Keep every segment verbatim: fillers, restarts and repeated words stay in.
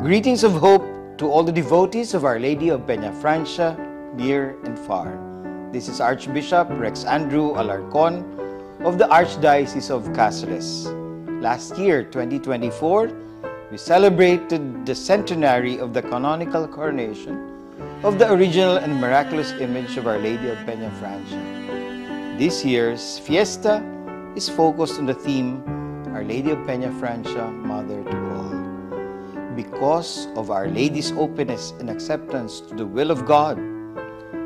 Greetings of hope to all the devotees of Our Lady of Peñafrancia, near and far. This is Archbishop Rex Andrew Alarcon of the Archdiocese of Caceres. Last year, twenty twenty-four, we celebrated the centenary of the canonical coronation of the original and miraculous image of Our Lady of Peñafrancia. This year's fiesta is focused on the theme, Our Lady of Peñafrancia, Mother to All. Because of Our Lady's openness and acceptance to the will of God,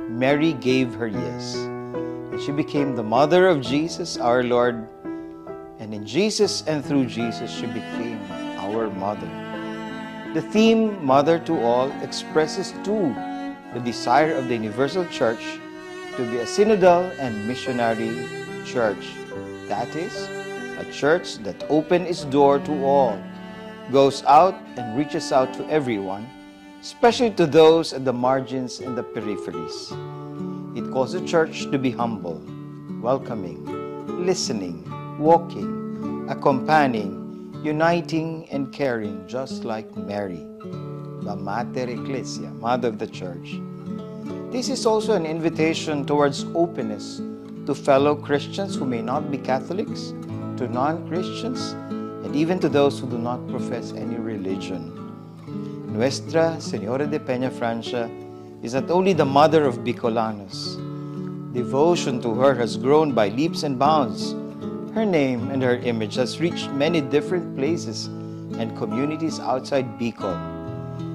Mary gave her yes, and she became the mother of Jesus, our Lord, and in Jesus and through Jesus, she became our mother. The theme, Mother to All, expresses too the desire of the universal church to be a synodal and missionary church. That is, a church that opens its door to all, goes out and reaches out to everyone, especially to those at the margins and the peripheries. It calls the church to be humble, welcoming, listening, walking, accompanying, uniting, and caring, just like Mary, the Mater Ecclesia, Mother of the Church. This is also an invitation towards openness to fellow Christians who may not be Catholics, to non-Christians, and even to those who do not profess any religion. Nuestra Señora de Peñafrancia is not only the mother of Bicolanos. Devotion to her has grown by leaps and bounds. Her name and her image has reached many different places and communities outside Bicol.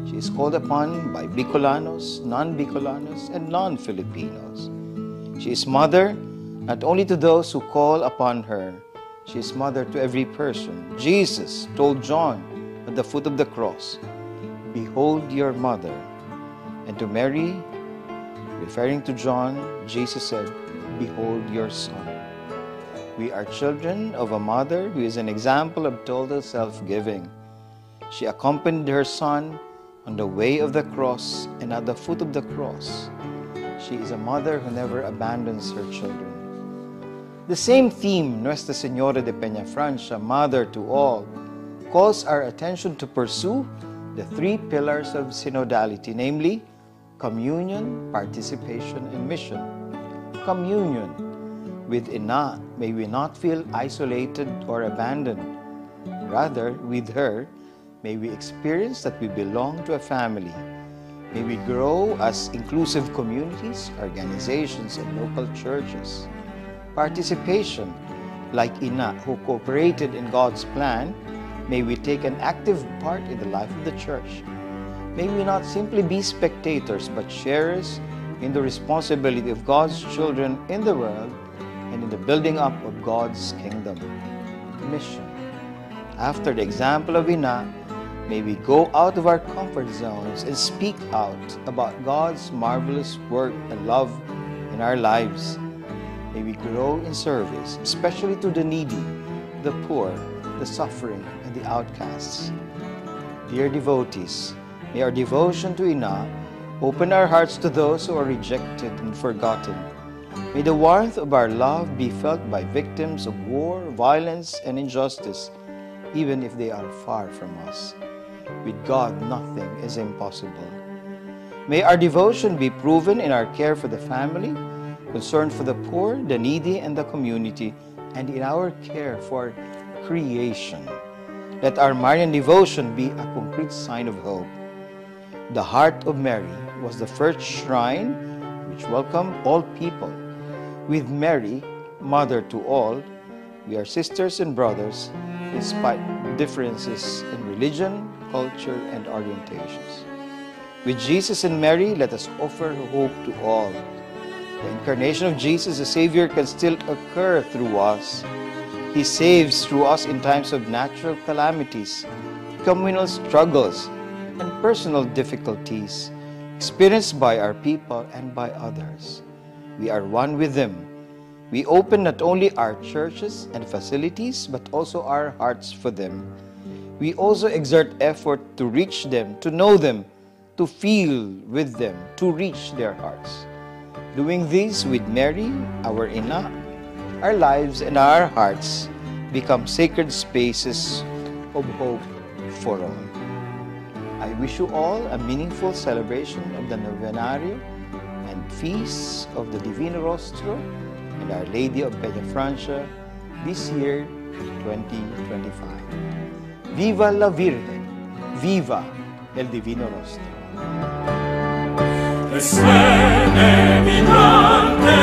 She is called upon by Bicolanos, non-Bicolanos, and non-Filipinos. She is mother not only to those who call upon her, she is mother to every person. Jesus told John at the foot of the cross, "Behold your mother." And to Mary, referring to John, Jesus said, "Behold your son." We are children of a mother who is an example of total self-giving. She accompanied her son on the way of the cross and at the foot of the cross. She is a mother who never abandons her children. The same theme, Nuestra Señora de Peñafrancia, Mother to All, calls our attention to pursue the three pillars of synodality, namely communion, participation, and mission. Communion. With Ina, may we not feel isolated or abandoned. Rather, with her, may we experience that we belong to a family. May we grow as inclusive communities, organizations, and local churches. Participation, like Ina who cooperated in God's plan, may we take an active part in the life of the church. May we not simply be spectators, but sharers in the responsibility of God's children in the world and in the building up of God's kingdom. Mission. After the example of Ina, may we go out of our comfort zones and speak out about God's marvelous work and love in our lives. May we grow in service, especially to the needy, the poor, the suffering, and the outcasts. Dear devotees, may our devotion to Ina open our hearts to those who are rejected and forgotten. May the warmth of our love be felt by victims of war, violence, and injustice, even if they are far from us. With God, nothing is impossible. May our devotion be proven in our care for the family, concern for the poor, the needy, and the community, and in our care for creation. Let our Marian devotion be a concrete sign of hope. The heart of Mary was the first shrine which welcomed all people. With Mary, Mother to All, we are sisters and brothers despite differences in religion, culture, and orientations. With Jesus and Mary, let us offer hope to all. The incarnation of Jesus the Savior can still occur through us. He saves through us in times of natural calamities, communal struggles, and personal difficulties experienced by our people and by others. We are one with them. We open not only our churches and facilities, but also our hearts for them. We also exert effort to reach them, to know them, to feel with them, to reach their hearts. Doing this with Mary, our Ina, our lives and our hearts become sacred spaces of hope for all. I wish you all a meaningful celebration of the Novenario and Feast of the Divino Rostro and Our Lady of Peñafrancia this year, twenty twenty-five. Viva la Virgen! Viva el Divino Rostro! Escene vibrante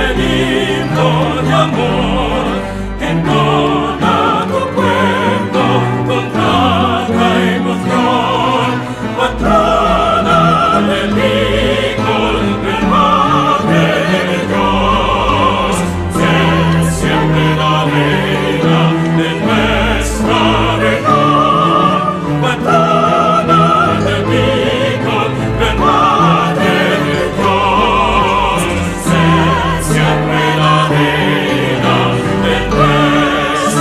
el himno de amor, en toda tu pueblo con cada emoción, patrona del Hijo, del Madre de Dios, sé siempre la reina de nuestra región, patrona del Hijo, del Madre de Dios, sé siempre la reina de nuestra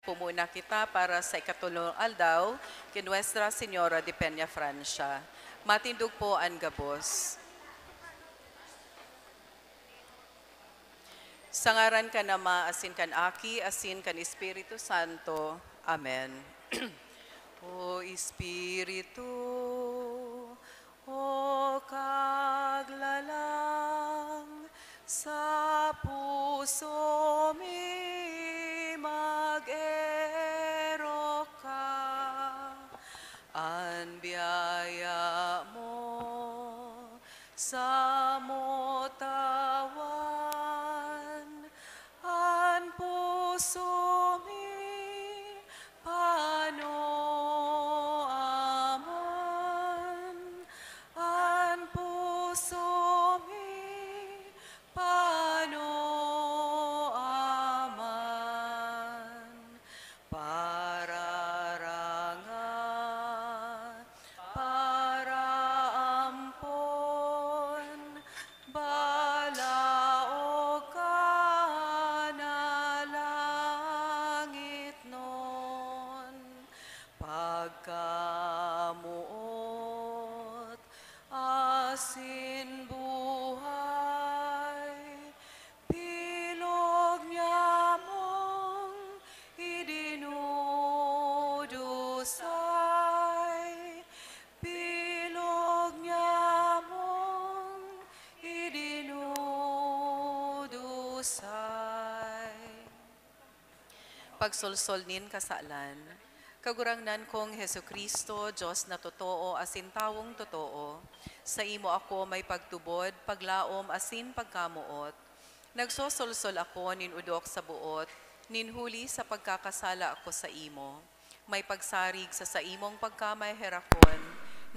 Pumuna kita para sa ikatolong aldaw ki Nuestra Señora de Peñafrancia. Matindog po an gabos. Sa ngaran kan Ama, asin kan Aki, asin kan Espiritu Santo. Amen. O Espiritu, o Kaglalang, sa puso mi mag-erok ka. An biyaya mo samo tawan, an puso mi panoaman, an puso mi panoaman. Pararangat, paraampon, balaog ka na langitnon. Pagkamoot asin buhay, bilog nyamong idinudusay, bilog nyamong idinudusay. Pagsolsol nin kasalan. Kagurangnan kong Jesu-Cristo, Dios na totoo asin tawong totoo, saimo ako may pagtubod, paglaom asin pagkamoot. Nagsosolsol ako nin odok sa boot, nin huli sa pagkakasala ko saimo. May pagsarig sa saimong pagkamaherakon,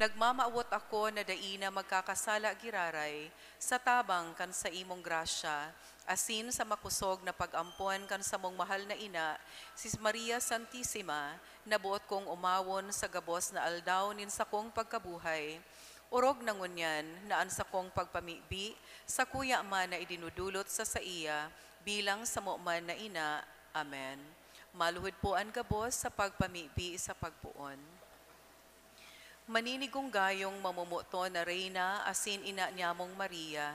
nagmamawot ako na dai na magkakasala giraray sa tabang kan saimong grasya, asin sa makosog na pag-ampon kan samong mahal na ina, si Maria Santisima, na boot kong omawon sa gabos na aldaw nin sakong pagkabuhay. Orog na ngunyan na an sakong pagpamibi sakuya man na idinudulot sa saiya bilang samo man na ina. Amen. Maluhod po an gabos sa pagpamibi sa pagpoon. Maninigonggayong mamomoton na Reyna asin ina niyamong Maria,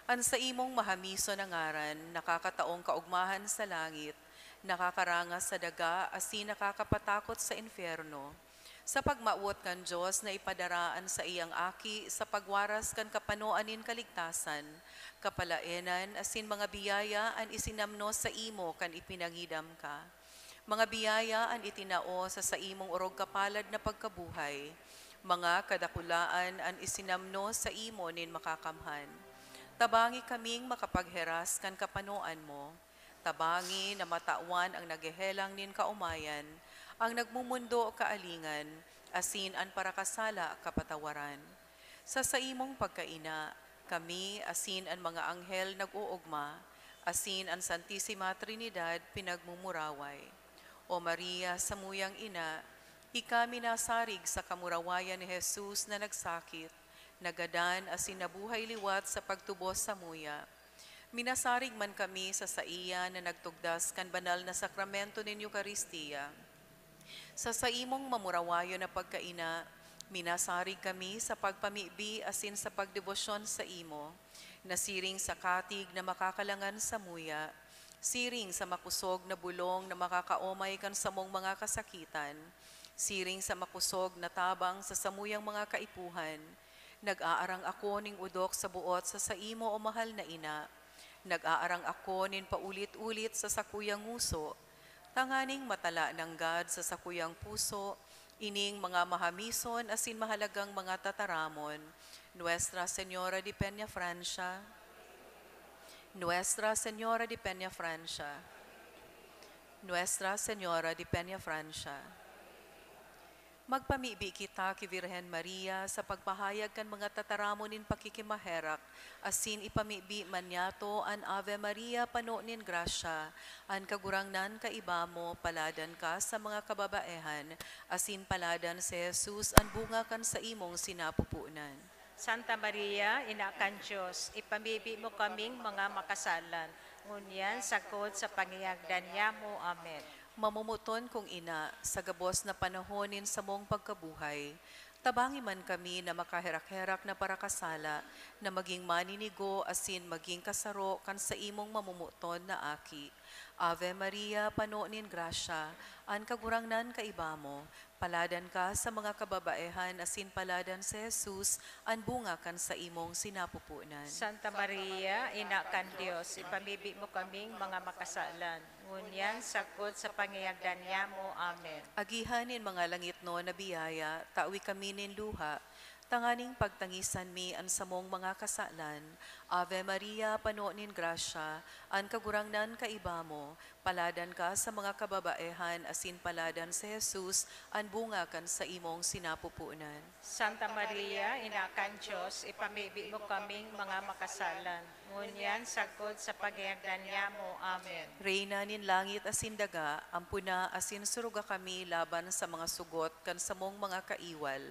an saimong mahamison na ngaran nakakataong kaogmahan sa langit, nakakarangas sa daga asin nakakapatakot sa impyerno. Sa pagmawot kan Dios na ipadara an saiyang Aki sa pagwaras kan kapanoan nin kaligtasan, kapalaenan asin mga biyaya an isinamno saimo kan ipinangidam ka. Mga biyaya an itinao sa saimong orog kapalad na pagkabuhay, mga kadakulaan an isinamno saimo nin Makakamhan. Tabangi kaming makapagheras kan kapanoan mo. Tabangi na matawan ang naghehelang nin kaomayan, ang nagmomondo kaalingan, asin an parakasala kapatawaran. Sa saimong pagkaina, kami asin an mga anghel nag-oogma, asin an Santisima Trinidad pinagmumuraway. O Maria, samuyang ina, ika minasarig sa kamurawayan ni Jesus na nagsakit, nagadan asin nabuhay liwat sa pagtubos samuya. Minasarig man kami sa saiya na nagtugdas kan banal na sakramento nin Eukaristia. Sa saimong mamurawayon na pagkaina, minasarig kami sa pagpamibi asin sa pagdebosyon saimo, na siring sa katig na makakalangan samuya, siring sa makosog na bulong na makakaomay kan samong mga kasakitan, siring sa makosog na tabang sa samuyang mga kaipuhan, nag-aarang ako ning odok sa boot sa saimo, o mahal na ina. Nag-aarang ako nin paulit-ulit sa sakuyang ngoso, tanganing matala nanggad sa sakuyang puso ining mga mahamison asin mahalagang mga tataramon. Nuestra Señora de Peñafrancia, Nuestra Señora de Peñafrancia, Nuestra Señora de Peñafrancia. Magpamibi kita ki Virgen Maria sa pagpahayag kan mga tataramon nin pakikimaherak, asin ipamibi man niyato an Ave Maria, pano nin grasya. An Kagurangnan kaiba mo, paladan ka sa mga kababaehan, asin paladan si Jesus, an bunga kan saimong sinapupunan. Santa Maria, Ina kan Dios, ipamibi mo kaming mga makasalan, ngunyan sagkod sa pangingagdan nyamo. Amen. Mamomoton kong ina, sa gabos na panahon nin samong pagkabuhay, tabangi man kami na makaherak-herak na parakasala, na magin maninigo asin magin kasaro kan saimong mamomoton na aki. Ave Maria, pano nin grasya, an Kagurangnan kaiba mo, paladan ka sa mga kababaehan asin paladan si Jesus, an bunga kan saimong sinapupunan. Santa Maria, Ina kan Dios, ipamibi mo kaming mga makasalan, ngunyan sagkod sa pangiyagdan nyamo. Amen. Agihan nin mga langitnon na biyaya, tawi kami nin luha, tanganing pagtangisan mi an samong mga kasalan. Ave Maria, pano nin grasya, an Kagurangnan kaiba mo, paladan ka sa mga kababaehan, asin paladan si Jesus, an bunga kan saimong sinapupunan. Santa Maria, Ina kan Dios, ipamibi mo kaming mga makasalan, ngunyan sagkod sa pagkayagdan nyamo. Amen. Reyna nin langit asin daga, ampona asin suruga kami laban sa mga sugot kan samong mga kaiwal.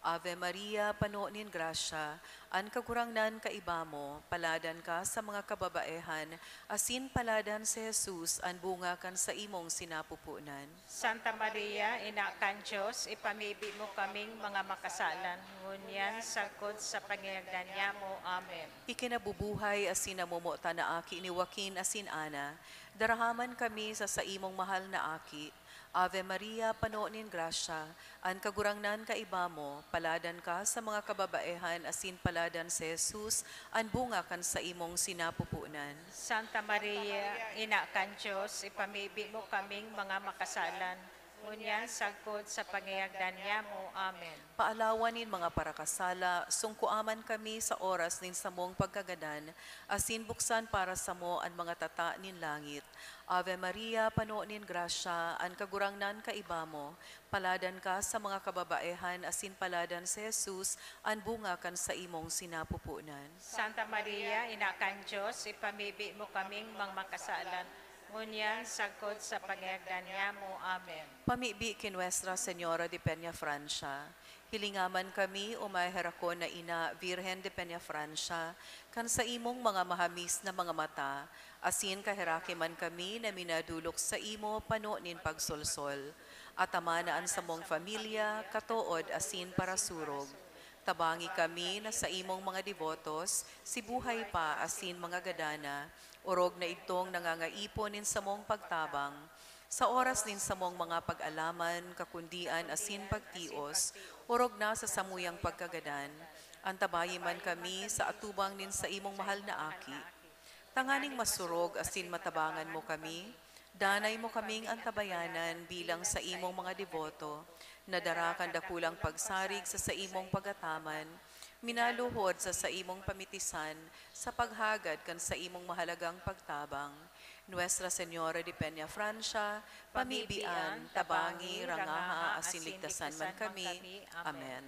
Ave Maria, pano nin grasya, an Kagurangnan kaiba mo, paladan ka sa mga kababaehan, asin paladan si Jesus, an bunga kan saimong sinapupunan. Santa Maria, Ina kan Dios, ipamibi mo kaming mga makasalan, ngunyan sagkod sa pangiyagdan nyamo. Amen. Ikinabubuhay asin namomotan na aki ni Joaquin asin Ana, darahaman kami sa saimong mahal na aki. Ave Maria, pano nin grasya, an Kagurangnan kaiba mo, paladan ka sa mga kababaehan asin paladan si Jesus, an bunga kan saimong sinapupunan. Santa Maria, Ina kan Dios, ipamibi mo kaming mga makasalan, ngunyan sagkod sa pangiyagdan nyamo. Amen. Paalawan nin mga parakasala, sungkoa man kami sa oras nin samong pagkagadan, asin buksan para samo an mga tata nin langit. Ave Maria, pano nin grasya, an Kagurangnan kaiba mo, paladan ka sa mga kababaehan, asin paladan si Jesus, an bunga kan saimong sinapupunan. Santa Maria, Ina kan Dios, ipamibi mo kaming mga makasalan, ngunyan sagkod sa pangiyagdan nyamo. Amen. Pamibi ki Nuestra Señora de Peñafrancia. Hilinga man kami, o maheherakon na Ina, Virgen de Peñafrancia, kan saimong mga mahamis na mga mata, asin kaheraki man kami na minadolok saimo pano nin pagsolsol. Atamana an samong familya, katood asin parasurog. Tabangi kami na saimong mga debotos, si buhay pa asin mga gadan na, orog na idtong nangangaipon nin samong pagtabang. Sa oras nin samong mga pag-alaman, kakundian asin pagtios, orog na sa samuyang pagkagadan, antabayi man kami sa atubang nin saimong mahal na aki. Tanganing masurog asin matabangan mo kami, danay mo kaming antabayanan bilang saimong mga deboto, na dara kan dakulang pagsarig sa saimong pag-ataman, minaluhod sa saimong pamitisan sa paghagad kan saimong mahalagang pagtabang. Nuestra Señora de Peñafrancia, pamibian, tabangi, rangaha, asin ligtasan man kami. Amen.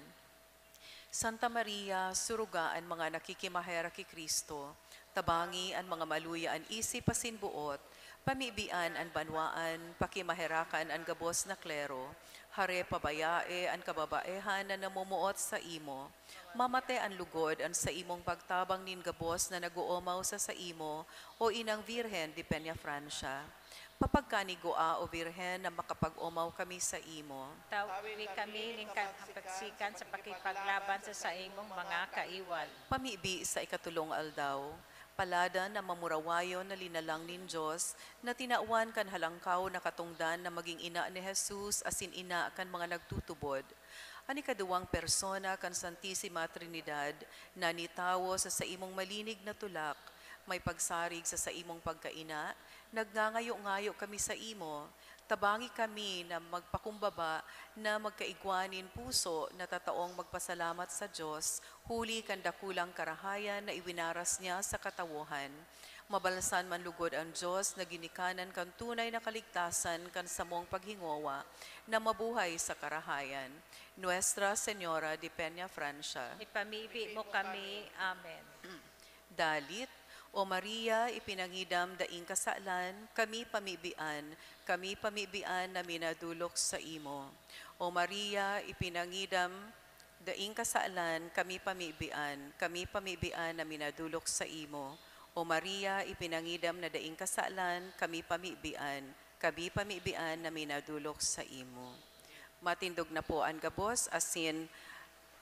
Santa Maria, suruga an mga nakikimaherak ki Cristo, tabangi an mga maluya an isip asin boot, pamibian an banwaan, pakimaherakan an gabos na klero, hare pa bayae an kababaehan na namomoot saimo, mamate an lugod an saimong pagtabang nin gabos na nag-oomaw sa saimo, o Inang Virgen de Peñafrancia. Papagkanigua, o Birhen, na makapag-omaw kami saimo. Tawi kami nin kapagsikan sa pakipaglaban sa saimong mga kaiwal. Pamibi sa ikatolong aldaw, paladan na mamurawayon na linalang nin Dios, na tinawan kan halangkaw na katongdan na magin ina ni Jesus asin ina kan mga nagtutubod. An ikaduwang persona kan Santisima Trinidad na nitawo sa saimong malinig na tulak, may pagsarig sa saimong pagkaina, nagngangayo-ngayo kami saimo, tabangi kami na magpakumbaba na magkaigwa nin puso na tataong magpasalamat sa Dios huli kan dakulang karahayan na iwinaras niya sa katawohan. Mabalsan man lugod an Dios na ginikanan kan tunay na kaligtasan kan samong paghingowa na mabuhay sa karahayan. Nuestra Señora de Peñafrancia. Ipamibi mo kami. Amen. Dalit, O Maria, ipinangidam daing kasalan, kami pamibian, kami pamibian na minadolok saimo. O Maria, ipinangidam daing kasalan, kami pamibian, kami pamibian na minadolok saimo. O Maria, ipinangidam na daing kasalan, kami pamibian, Kabi pamibian na minadolok saimo. Matindog na po an gabos asin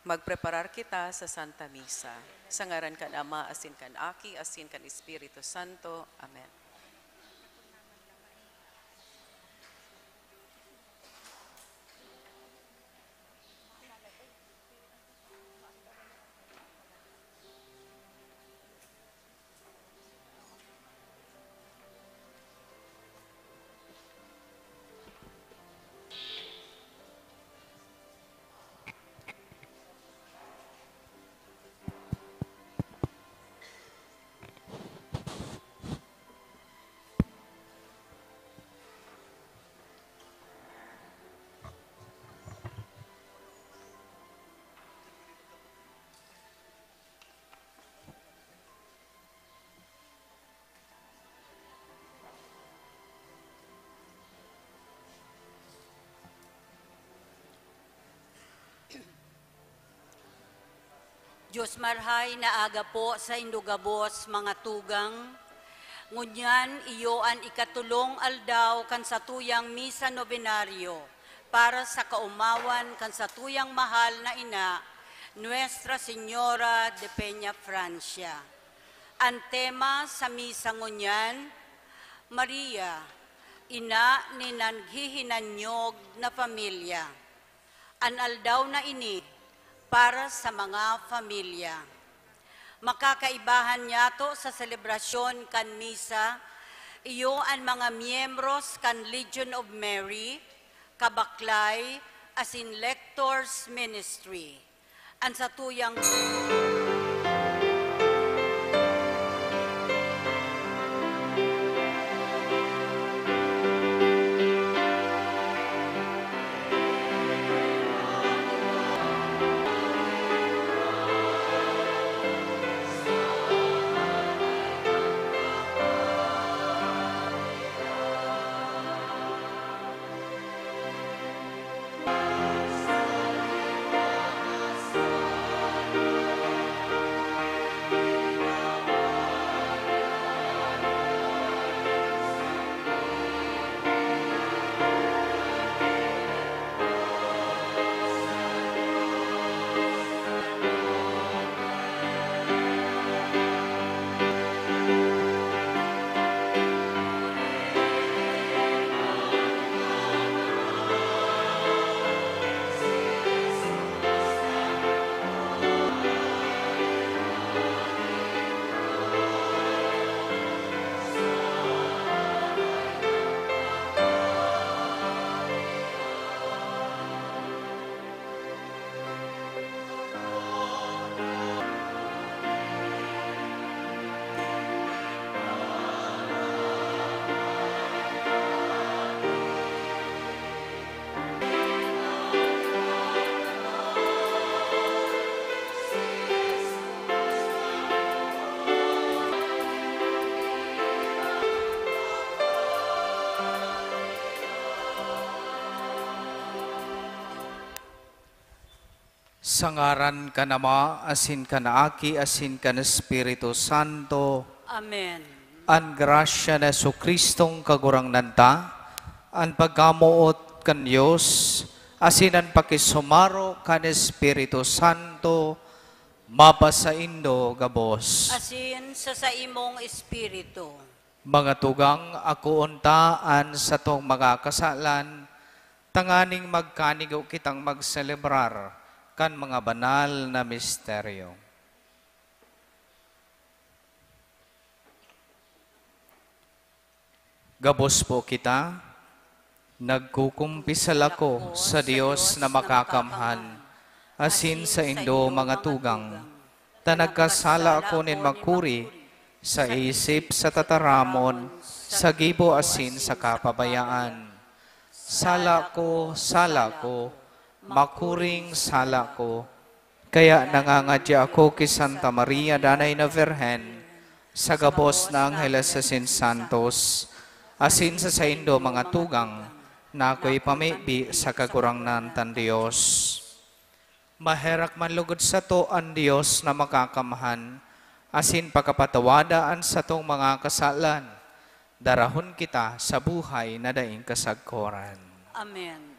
magpreparar kita sa Santa Misa. Sa ngaran kan Ama, asin kan Aki, asin kan Espiritu Santo. Amen. Dios marhay na aga po saindo gabos, mga tugang. Ngunyan, iyo an ikatolong aldaw kan satuyang Misa Novenario para sa kaomawan kan satuyang mahal na ina, Nuestra Señora de Peña Francia. An tema sa misa ngunyan, Maria, ina nin naghihinanyog na pamilya. An aldaw na ini para sa mga pamilya. Makakaibahan niyato sa selebrasyon kan misa, iyo an mga miyembros kan Legion of Mary, Kabaklay, asin Lectors Ministry. An satuyang Sa ngaran kan Ama, asin kan Aki, asin kan Espiritu Santo. Amen. An grasya ni Jesu-Cristong Kagurangnan ta, an pagkamoot kan Dios, asin an pakisumaro kan Espiritu Santo, mapasaindo gabos. Asin sa saimong espiritu. Mga tugang, akoon ta an satong mga kasalan, tanganing magkanigo kitang magselebrar kan mga banal na misteryo. Gabos po kita, nagkukumpisal ako sa Dios na makakamhan, asin saindo, mga tugang, ta nagkasala ako nin makuri sa isip, sa tataramon, sa gibo asin sa kapabayaan. Sala ko, sala ko, makuring sala ko. Kaya nangangadya ako ki Santa Maria, Danay na Virgen, sa gabos na angheles asin santos, asin sa saindo, mga tugang, na akoy pamibi sa Kagurangnan tang Dios. Maherak man logod sato an Dios na makakamhan, asin pakapatawada an satong mga kasalan, darahon kita sa buhay na daing kasagkoran. Amen.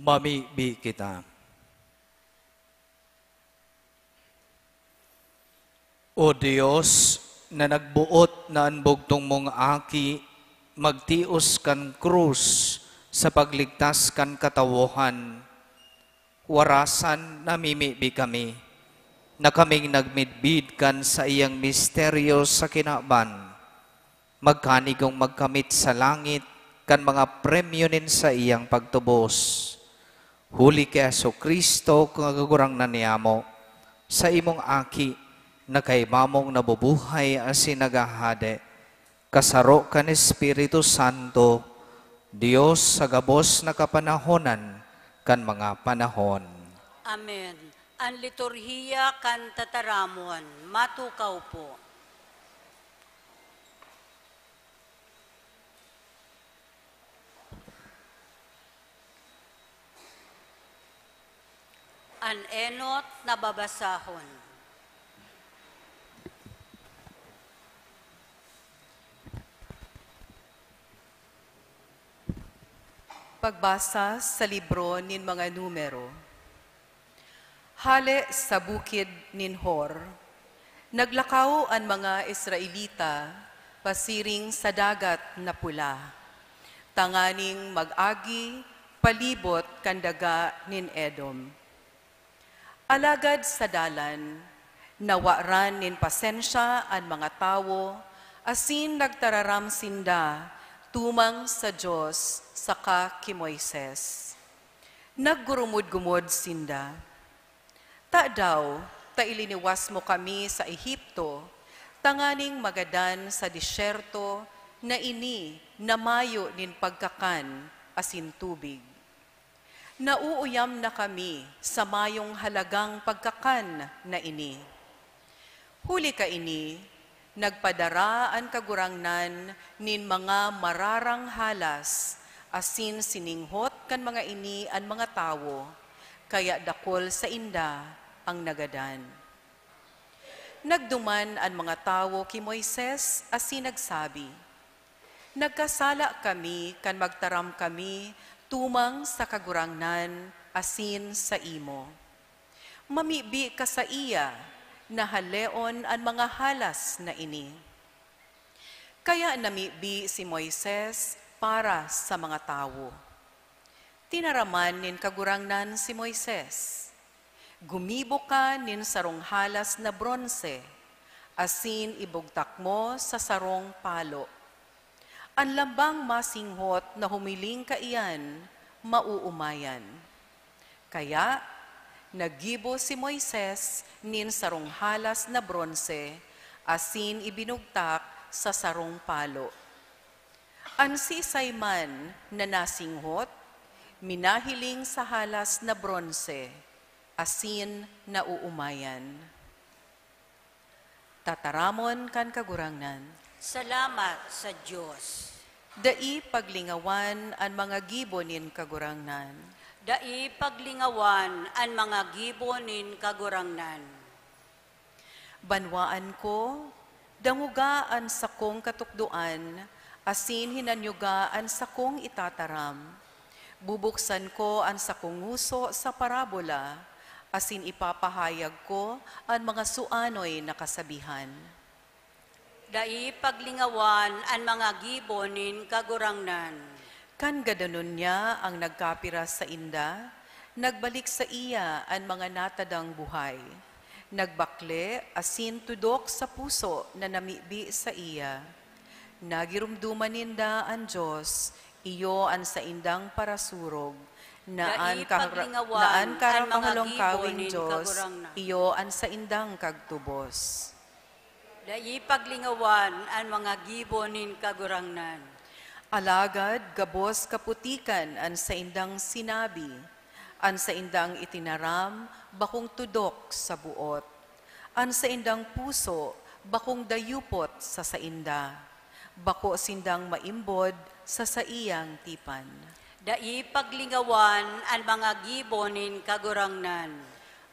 Mamibi kita. O Dios, na nagboot na an bugtong mong Aki magtios kan krus sa pagligtas kan katawohan, warasan namimibi kami na kaming nagmidbid kan saiyang misteryo sa kinaban, magkanigong magkamit sa langit kan mga premyo nin saiyang pagtubos. Huli ki Jesu-Cristo, Kagurangnan niyamo, sa imong Aki, na kaiba mong nabubuhay asin naghahade, kasaro kan Espiritu Santo, Dios sa gabos na kapanahonan kan mga panahon. Amen. An liturhiya kan tataramon, matukaw po. An enot na babasahon. Pagbasa sa libro nin mga Numero. Hale sa bukid nin Hor, naglakaw an mga Israelita pasiring sa Dagat na Pula, tanganing mag-agi palibot kan daga nin Edom. Alagad sa dalan, nawaran nin pasensya an mga tawo, asin nagtararam sinda tumang sa Dios saka ki Moises. Naggurumod-gumod sinda, "Tadaw ta iliniwas mo kami sa Egipto tanganing magadan sa disyerto na ini na mayo nin pagkakan asin tubig? Nauuyam na kami sa mayong halagang pagkakan na ini." Huli kaini, nagpadara an Kagurangnan nin mga mararang halas, asin sininghot kan mga ini an mga tawo, kaya dakul sainda an nagadan. Nagduman an mga tawo ki Moises asin nagsabi, "Nagkasala kami kan magtaram kami tumang sa Kagurangnan asin saimo. Mamibi ka saiya na haleon an mga halas na ini." Kaya namibi si Moises para sa mga tawo. Tinaraman nin Kagurangnan si Moises, "Gumibo ka nin sarong halas na bronse, asin ibugtak mo sa sarong palo. An lambang masinghot na humiling kaiyan, maoomayan." Kaya, naggibo si Moises nin sarong halas na bronse asin ibinugtak sa sarong palo. An siisay man na nasinghot, minahiling sa halas na bronse asin naoomayan. Tataramon kan Kagurangnan. Salamat sa Dios. Dai paglingawan an mga gibo nin Kagurangnan. Dai paglingawan an mga gibo nin Kagurangnan. Banwaan ko, dangoga an sakong katukdoan, asin hinanyoga an sakong itataram. Bubuksan ko an sakong ngoso sa parabola, asin ipapahayag ko an mga suanoy na kasabihan. Dai paglingawan an mga gibo nin Kagurangnan. Kan gadanon niya an nagkapira sainda, nagbalik saiya an mga natadang buhay. Nagbakle asin tudok sa puso na namibi saiya. Nagiromdoman ninda an Dios, iyo an saindang parasurog, na Dai an kahra-, paglingawan na an an mga karapahalongkawing gibo nin Dios, Kagurangnan. Iyo an saindang kagtubos. Dai paglingawan an mga gibo nin Kagurangnan. Alagad gabos kaputikan an saindang sinabi, an saindang itinaram bakong tudok sa boot, an saindang puso bakong dayupot sa sainda. Bako sindang maimbod sa saiyang tipan. Dai paglingawan an mga gibo nin Kagurangnan.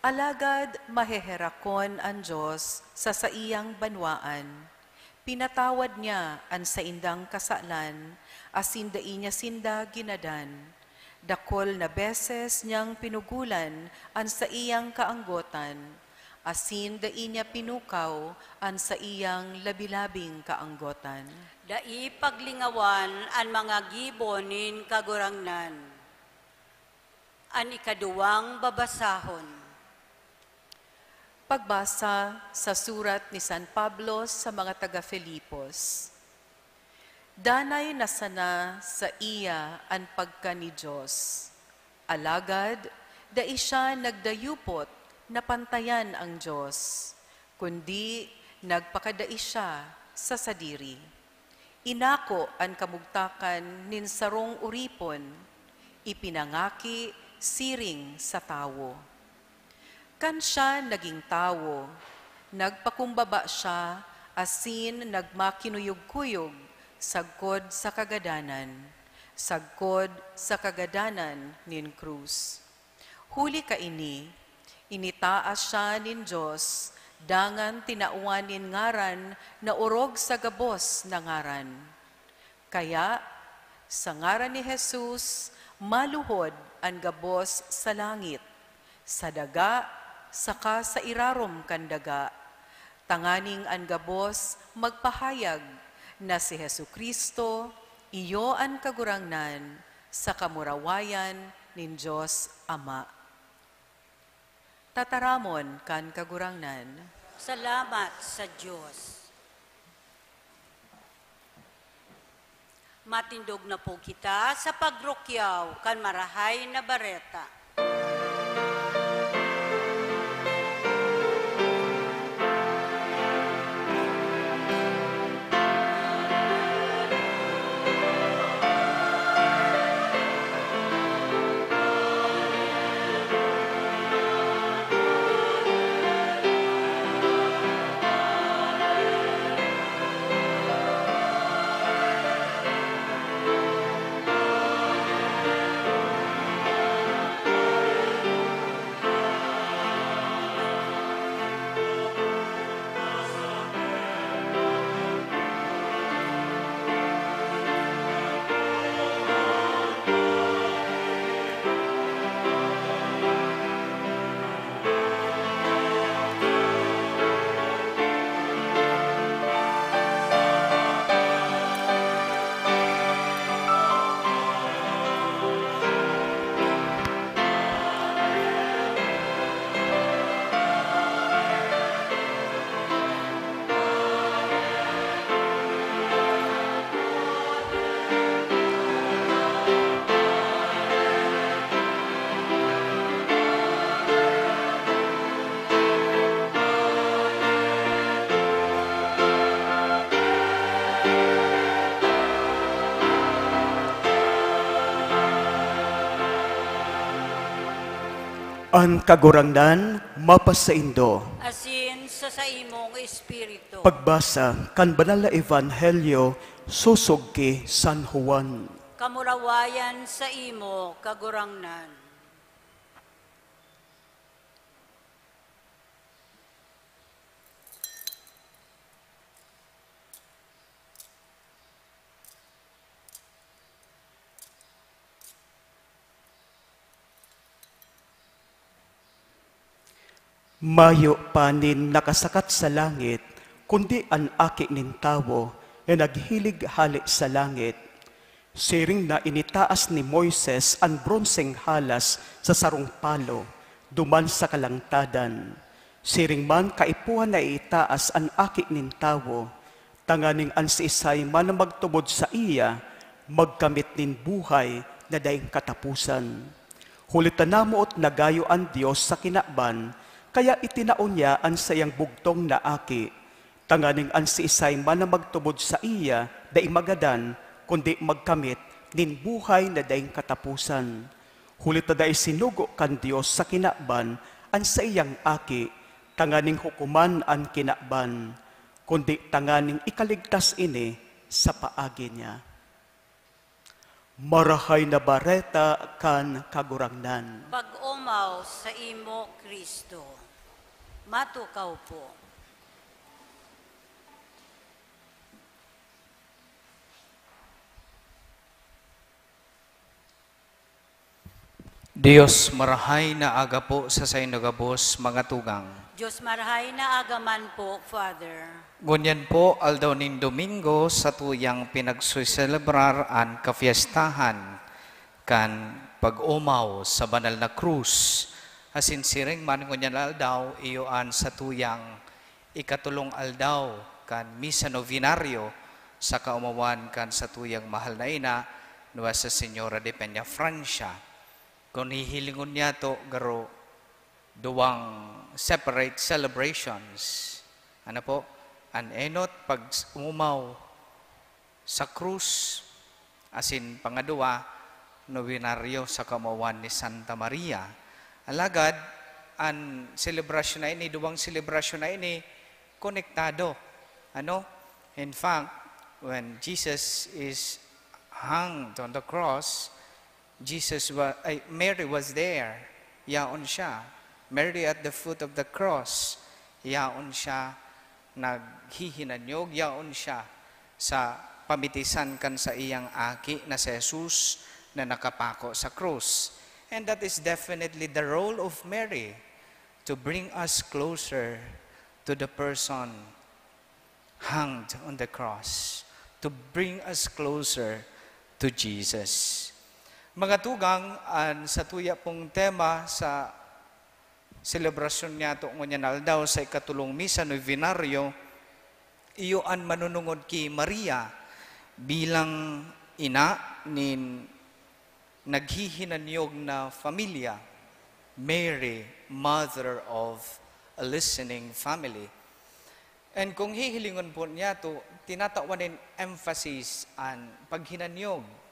Alagad maheherakon an Dios sa saiyang banwaan. Pinatawad niya an saindang kasalan, asin dai niya sinda ginadan. Dakul na beses niyang pinugulan an saiyang kaanggotan, asin dai niya pinukaw an saiyang labi-labing kaanggotan. Dai paglingawan an mga gibo nin Kagurangnan. An ikaduwang babasahon. Pagbasa sa surat ni San Pablo sa mga taga-Filipos. Danay na sana saiya an pagka nin Dios, alagad dai siya nagdayupot na pantayan an Dios, kundi nagpakadai siya sa sadiri. Inako an kamugtakan nin sarong oripon, ipinangaki siring sa tawo. Kan siya nagin tawo, nagpakumbaba siya asin nagmakinuyog-kuyog sagkod sa kagadanan, sagkod sa kagadanan nin krus. Huli kaini, initaas siya nin Dios, dangan tinawan nin ngaran na orog sa gabos na ngaran. Kaya, sa ngaran ni Jesus, maluhod an gabos sa langit, sa daga, saka sa irarom kan daga, tanganing an gabos magpahayag na si Jesu-Cristo iyo an Kagurangnan sa kamurawayan nin Dios Ama. Tataramon kan Kagurangnan. Salamat sa Dios. Matindog na po kita sa pagrukyaw kan Marahay na Bareta. An Kagurangnan mapasaindo. Asin sa saimong espiritu. Pagbasa kan Banal na Ebanghelyo sosog ki San Juan. Kamurawayan saimo, Kagurangnan. Mayo pa nin nakasakat sa langit, kundi an Aki nin Tawo na naghilig hale sa langit. Siring na initaas ni Moises an bronseng halas sa sarong palo, duman sa kalangtadan. Siring man kaipuhan na iitaas an Aki nin Tawo, tanganing an siisay man na magtubod saiya magkamit nin buhay na daing kataposan. Huli ta namoot na gayo an Dios sa kinaban, kaya itinao niya an saiyang bugtong na Aki, tanganing an siisay man na magtubod saiya dai magadan, kundi magkamit nin buhay na daing kataposan. Huli ta dai sinugo kan Dios sa kinaban an saiyang Aki, tanganing hukoman an kinaban, kundi tanganing ikaligtas ini sa paagi niya. Marahay na Bareta kan Kagurangnan. Pag-omaw saimo, Cristo. Matukaw po. Dios marahay na aga po sa saindo gabos, mga tugang. Dios marahay na aga man po, Father. Ngunyan po, aldaw nin Domingo, satuyang pinagsuselebrar an kafiestahan kan pag-omaw sa banal na krus. Asin siring man ngunyan aldaw, iyo an satuyang ikatolong aldaw kan Misa Novenario sa kaomawan kan satuyang mahal na ina, Nuestra Señora de Peñafrancia. Kun hihilingon niyato, garo duwang separate celebrations. Ano po? An enot, pag-umaw sa krus, asin pangaduwa, nobenaryo sa kaomawan ni Santa Maria. Alagad, an selebrasyon na ini, duwang selebrasyon na ini, konektado. Ano? In fact, when Jesus is hanged on the cross, Jesus wa-, ay, Mary was there. Yaon siya. Mary at the foot of the cross. Yaon siya naghihinanyog. Yaon siya sa pamitisan kan saiyang aki na si Jesus na nakapako sa krus. And that is definitely the role of Mary, to bring us closer to the person hanged on the cross, to bring us closer to Jesus. Mga tugang, an satuya pong tema sa selebrasyon niyato ngunyan aldaw sa ikatolong Misa Novenario, iyo an manunungod ki Maria bilang ina nin naghihinanyog na pamilya, Mary, Mother of a Listening Family. And kung hihilingon po niyato, tinatawan nin emphasis an paghinanyog,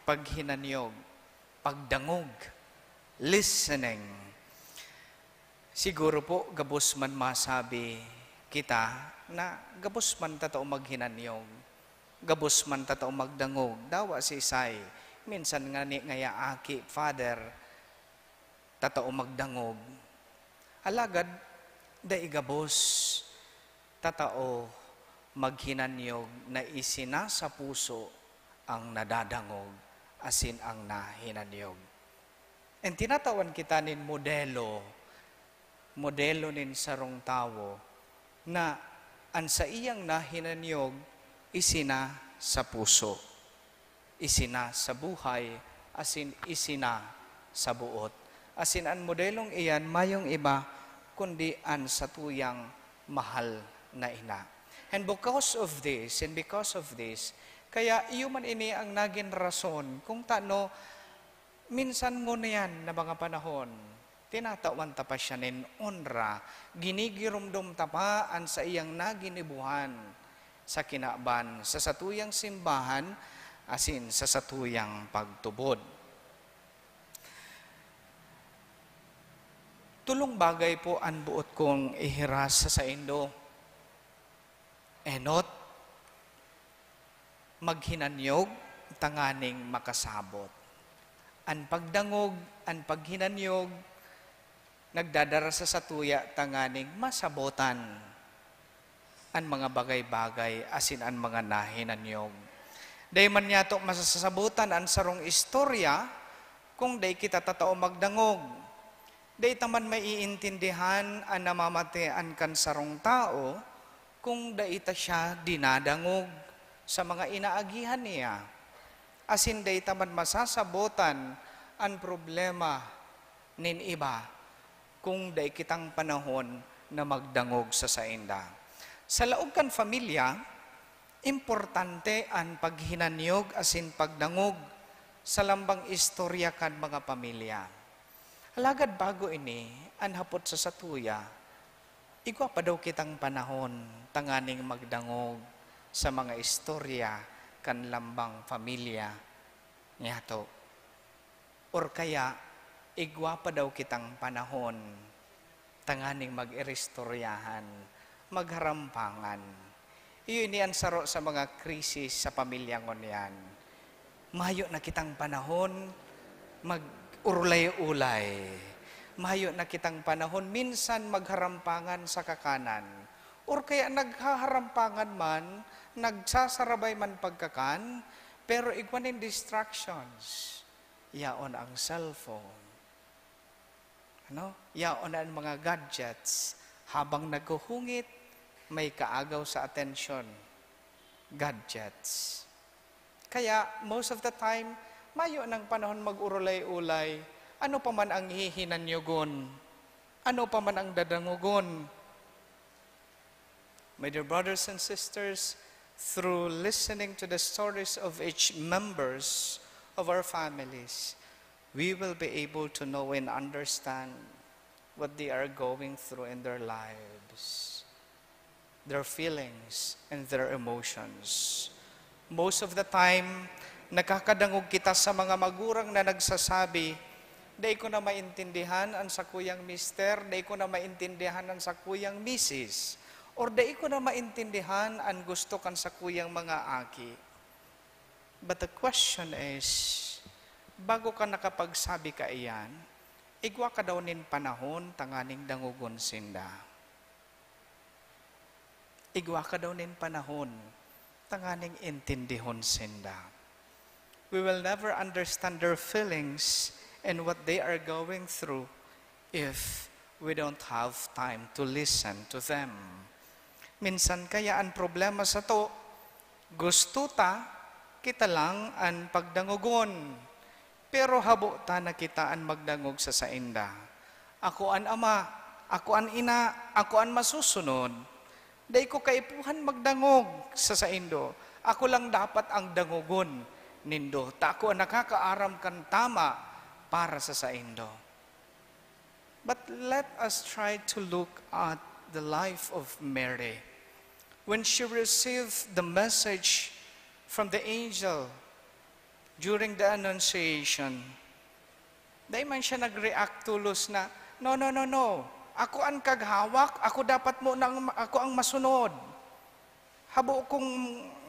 paghinanyog, pagdangog, listening. Siguro po, gabos man masabi kita na gabos man tatao maghinanyog, gabos man tatao magdangog, dawa siisay, minsan ngani ngaya aki, father, tatao magdangog. Alagad, dai gabos tatao maghinanyog na isina sa puso ang nadadangog asin ang nahinanyog. And tinatawan kita nin modelo, modelo nin sarong tawo na an saiyang nahinanyog isina sa puso, isina sa buhay, asin isina sa boot. Asin an modelong iyan mayong iba kundi an satuyang mahal na ina. And because of this, and because of this, kaya iyo man ini ang nagin rason kung tano minsan ngunyan na mga panahon, tinatawan ta pa siya nin onra, ginigiromdom ta pa an saiyang naginibohan sa kinaban, sa satuyang simbahan, asin sa satuyang pagtubod. Tolong bagay po an boot kong ihiras sa saindo. Enot, maghinanyog tanganing makasabot. An pagdangog, an paghinanyog, nagdadara sa satuya tanganing masabotan an mga bagay-bagay asin an mga nahinanyog. Dai man niyato masasabotan an sarong istorya kung dai kita tatao magdangog. Dai ta man maiintindihan an namamatean kan sarong tawo kung dai ta siya dinadangog sa mga inaagihan niya. Asin dai ta man masasabotan an problema nin iba kung dai kitang panahon na magdangog sa sainda. Sa laog kan pamilya, importante an paghinanyog asin pagdangog sa lambang istorya kan mga pamilya. Alagad bago ini, an hapot sa satuya, igwa pa daw kitang panahon tanganing magdangog sa mga istorya kan lambang pamilya niyato? Or kaya, igwa pa daw kitang panahon tanganing mag-iristoryahan, magharampangan? Iyo ini an saro sa mga krisis sa pamilya ngunyan. Mayo na kitang panahon mag-urulay-ulay. Mayo na kitang panahon minsan magharampangan sa kakanan. Or kaya naghaharampangan man, nagsasarabay man pagkakan, pero igwa nin distractions. Yaon ang cellphone. Ano? Yaon an mga gadgets. Habang naghuhungit, may kaagaw sa atensyon. Gadgets. Kaya, most of the time, mayo nang panahon mag-urulay-ulay. Ano pa man ang hihinanyogon? Ano pa man ang dadangogon? My dear brothers and sisters, through listening to the stories of each members of our families, we will be able to know and understand what they are going through in their lives, their feelings, and their emotions. Most of the time, nakakadangog kita sa mga magurang na nagsasabi, "Dai ko na maintindihan an sakuyang mister, dai ko na maintindihan an sakuyang misis, or dai ko na maintindihan an gusto kan sakuyang mga aki." But the question is, bago ka nakapagsabi kaiyan, igwa ka daw nin panahon tanganing dangogon sinda. Igwa ka daw nin panahon tanganing intindihon sinda. We will never understand their feelings and what they are going through if we don't have time to listen to them. Minsan kaya an problema sato, gusto ta, kita lang an pagdangogon. Pero habo ta na kita an magdangog sa sainda. Ako an ama, ako an ina, ako an masusunod. Dai ko kaipuhan magdangog sa saindo. Ako lang dapat ang dangogon nindo, ta ako an nakakaaram kan tama para sa saindo. But let us try to look at the life of Mary. When she received the message from the angel during the Annunciation, dai man siya nag-react tolos na, "No, no, no, no. Ako an kaghawak, ako dapat mo nang, ako ang masunod. Habo kung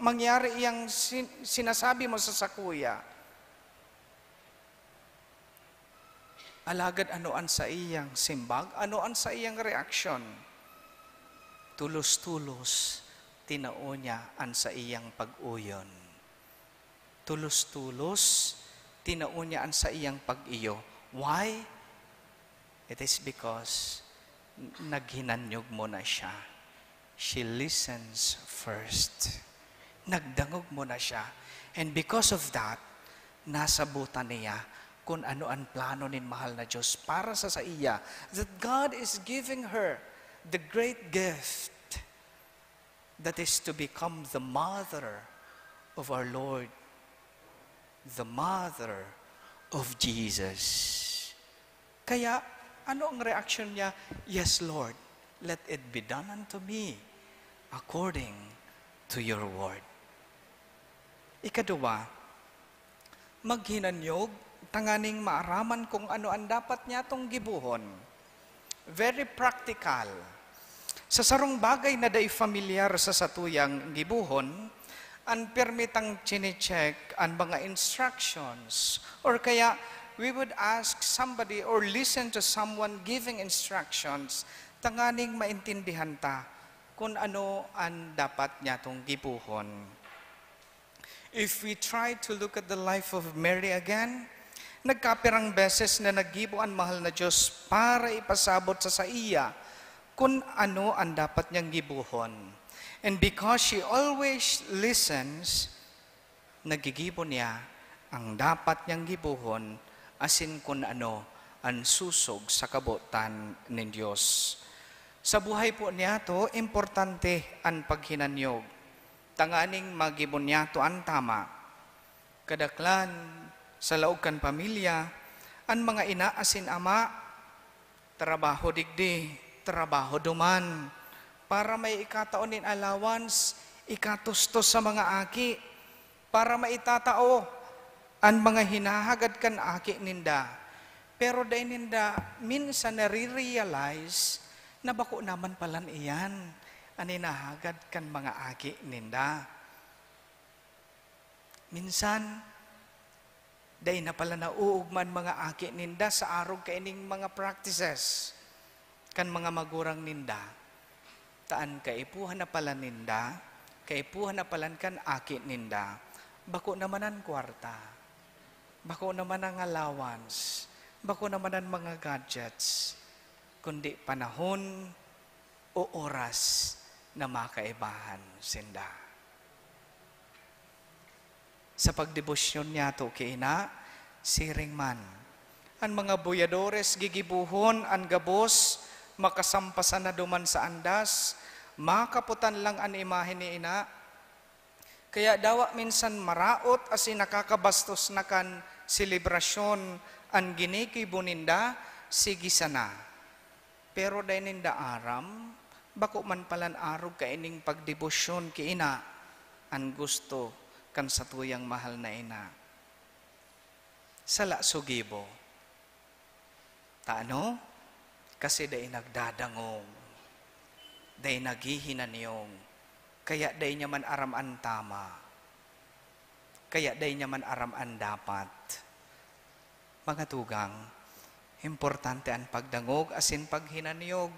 mangyari iyang sin-, sinasabi mo sa sakuya." Alagad ano an saiyang simbag? Ano an saiyang reaksyon? Tulos-tulos, tinao niya an saiyang pag-oyon. Tulos-tulos, tinao niya an saiyang pag-iyo. Why? It is because n-, naghinanyog muna siya. She listens first. Nagdangog muna siya. And because of that, nasabutan niya kun ano an plano nin mahal na Diyos para sa saiya. That God is giving her the great gift that is to become the mother of our Lord, the mother of Jesus. Kaya, ano ang reaksyon niya? "Yes, Lord, let it be done unto me according to your word." Ikaduwa, maghinanyog tanganing maaraman kung ano an dapat niyatong gibohon. Very practical. Sa sarong bagay na dai familiar sa satuyang gibohon, an pirmi tang chine-check an mga instructions, or kaya we would ask somebody or listen to someone giving instructions tanganing maintindihan ta kun ano an dapat niyatong gibohon. If we try to look at the life of Mary again, nagkapirang beses na naggibo an mahal na Diyos para ipasabot sa saiya kun ano an dapat niyang gibohon. And because she always listens, nagigibo niya ang dapat niyang gibohon asin kun ano an susog sa kabotan nin Dios. Sa buhay po niyato, importante an paghinanyog tanganing magibo niyato an tama. Kadaklan, sa laog kan pamilya, an mga ina asin ama, trabaho digdi, trabaho duman, para may ikatao nin allowance, ikatustos sa mga aki, para maitatao an mga hinahagad kan aki ninda. Pero dai ninda minsan nare-realize na bako naman palan iyan an hinahagad kan mga aki ninda. Minsan, dai na pala nauugma an mga aki ninda sa arog kaining mga practices kan mga magurang ninda. Ta an kaipuhan na pala ninda, kaipuhan na palan kan aki ninda, bako naman an kwarta. Bako naman ang allowance, bako naman ang mga gadgets, kundi panahon o oras na makaibahan sinda. Sa pagdebosyon niyato ki ina, siring man, an mga buyadores gigibohon an gabos, makasampasan na duman sa andas, makaputan lang an imahe ni ina. Kaya dawa minsan maraot asin nakakabastos na kan selebrasyon an ginigibo ninda, sige sana. Pero dai ninda aram, bako man palan arog kaining pagdebosyon ki ina an gusto kan satuyang mahal na ina. Sala so gibo. Ta ano? Kasi dai nagdadangog, dai naghihinanyog, kaya dai niya man aram an tama, kaya dai niya man aram an dapat. Mga tugang, importante an pagdangog asin paghinanyog,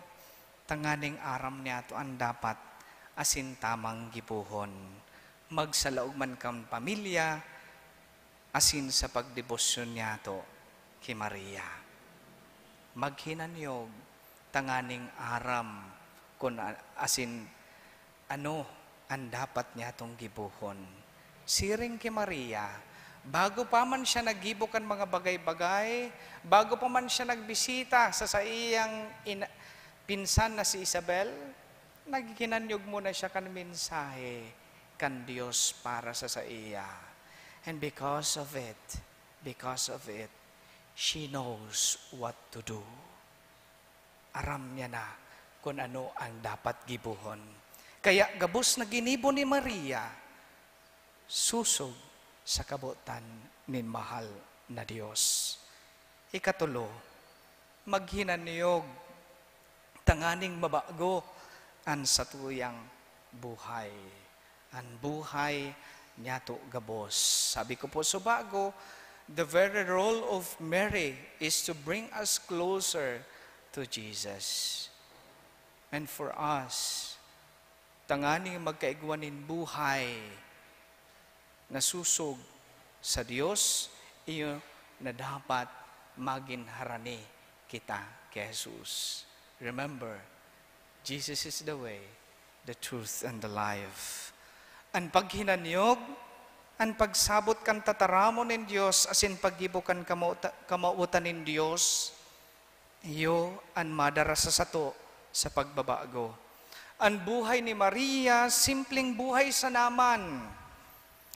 tanganing aram niyato an dapat asin tamang gibohon. Magsalaog man kan pamilya asin sa pagdebosyon niyato ki Maria. Maghinanyog tanganing aram kun a-, asin ano an dapat niyatong gibohon. Siring ki Maria, bago pa man siya naggibo kan mga bagay-bagay, bago pa man siya nagbisita sa saiyang ina-, pinsan na si Isabel, naghinanyog muna siya kan mensahe kan Dios para sa saiya. And because of it, because of it, she knows what to do. Aram niya na kun ano ang dapat gibohon. Kaya gabos na ginibo ni Maria, sosog sa kabotan nin mahal na Dios. Ikatulo, maghinanyog tanganing mabago an satuyang buhay. An buhay niyato gabos. Sabi ko po sa bago, the very role of Mary is to bring us closer to Jesus. And for us, tanganing magkaigwa nin buhay na sosog sa Dios, iyo na dapat magin harani kita ki Jesus. Remember, Jesus is the way, the truth, and the life. An paghinanyog, an pagsabot kan tataramon nin Dios asin paggibo kan kamauta-, kamawotan nin Dios, iyo an madara sa sato sa pagbabago. An buhay ni Maria, simpleng buhay sana man.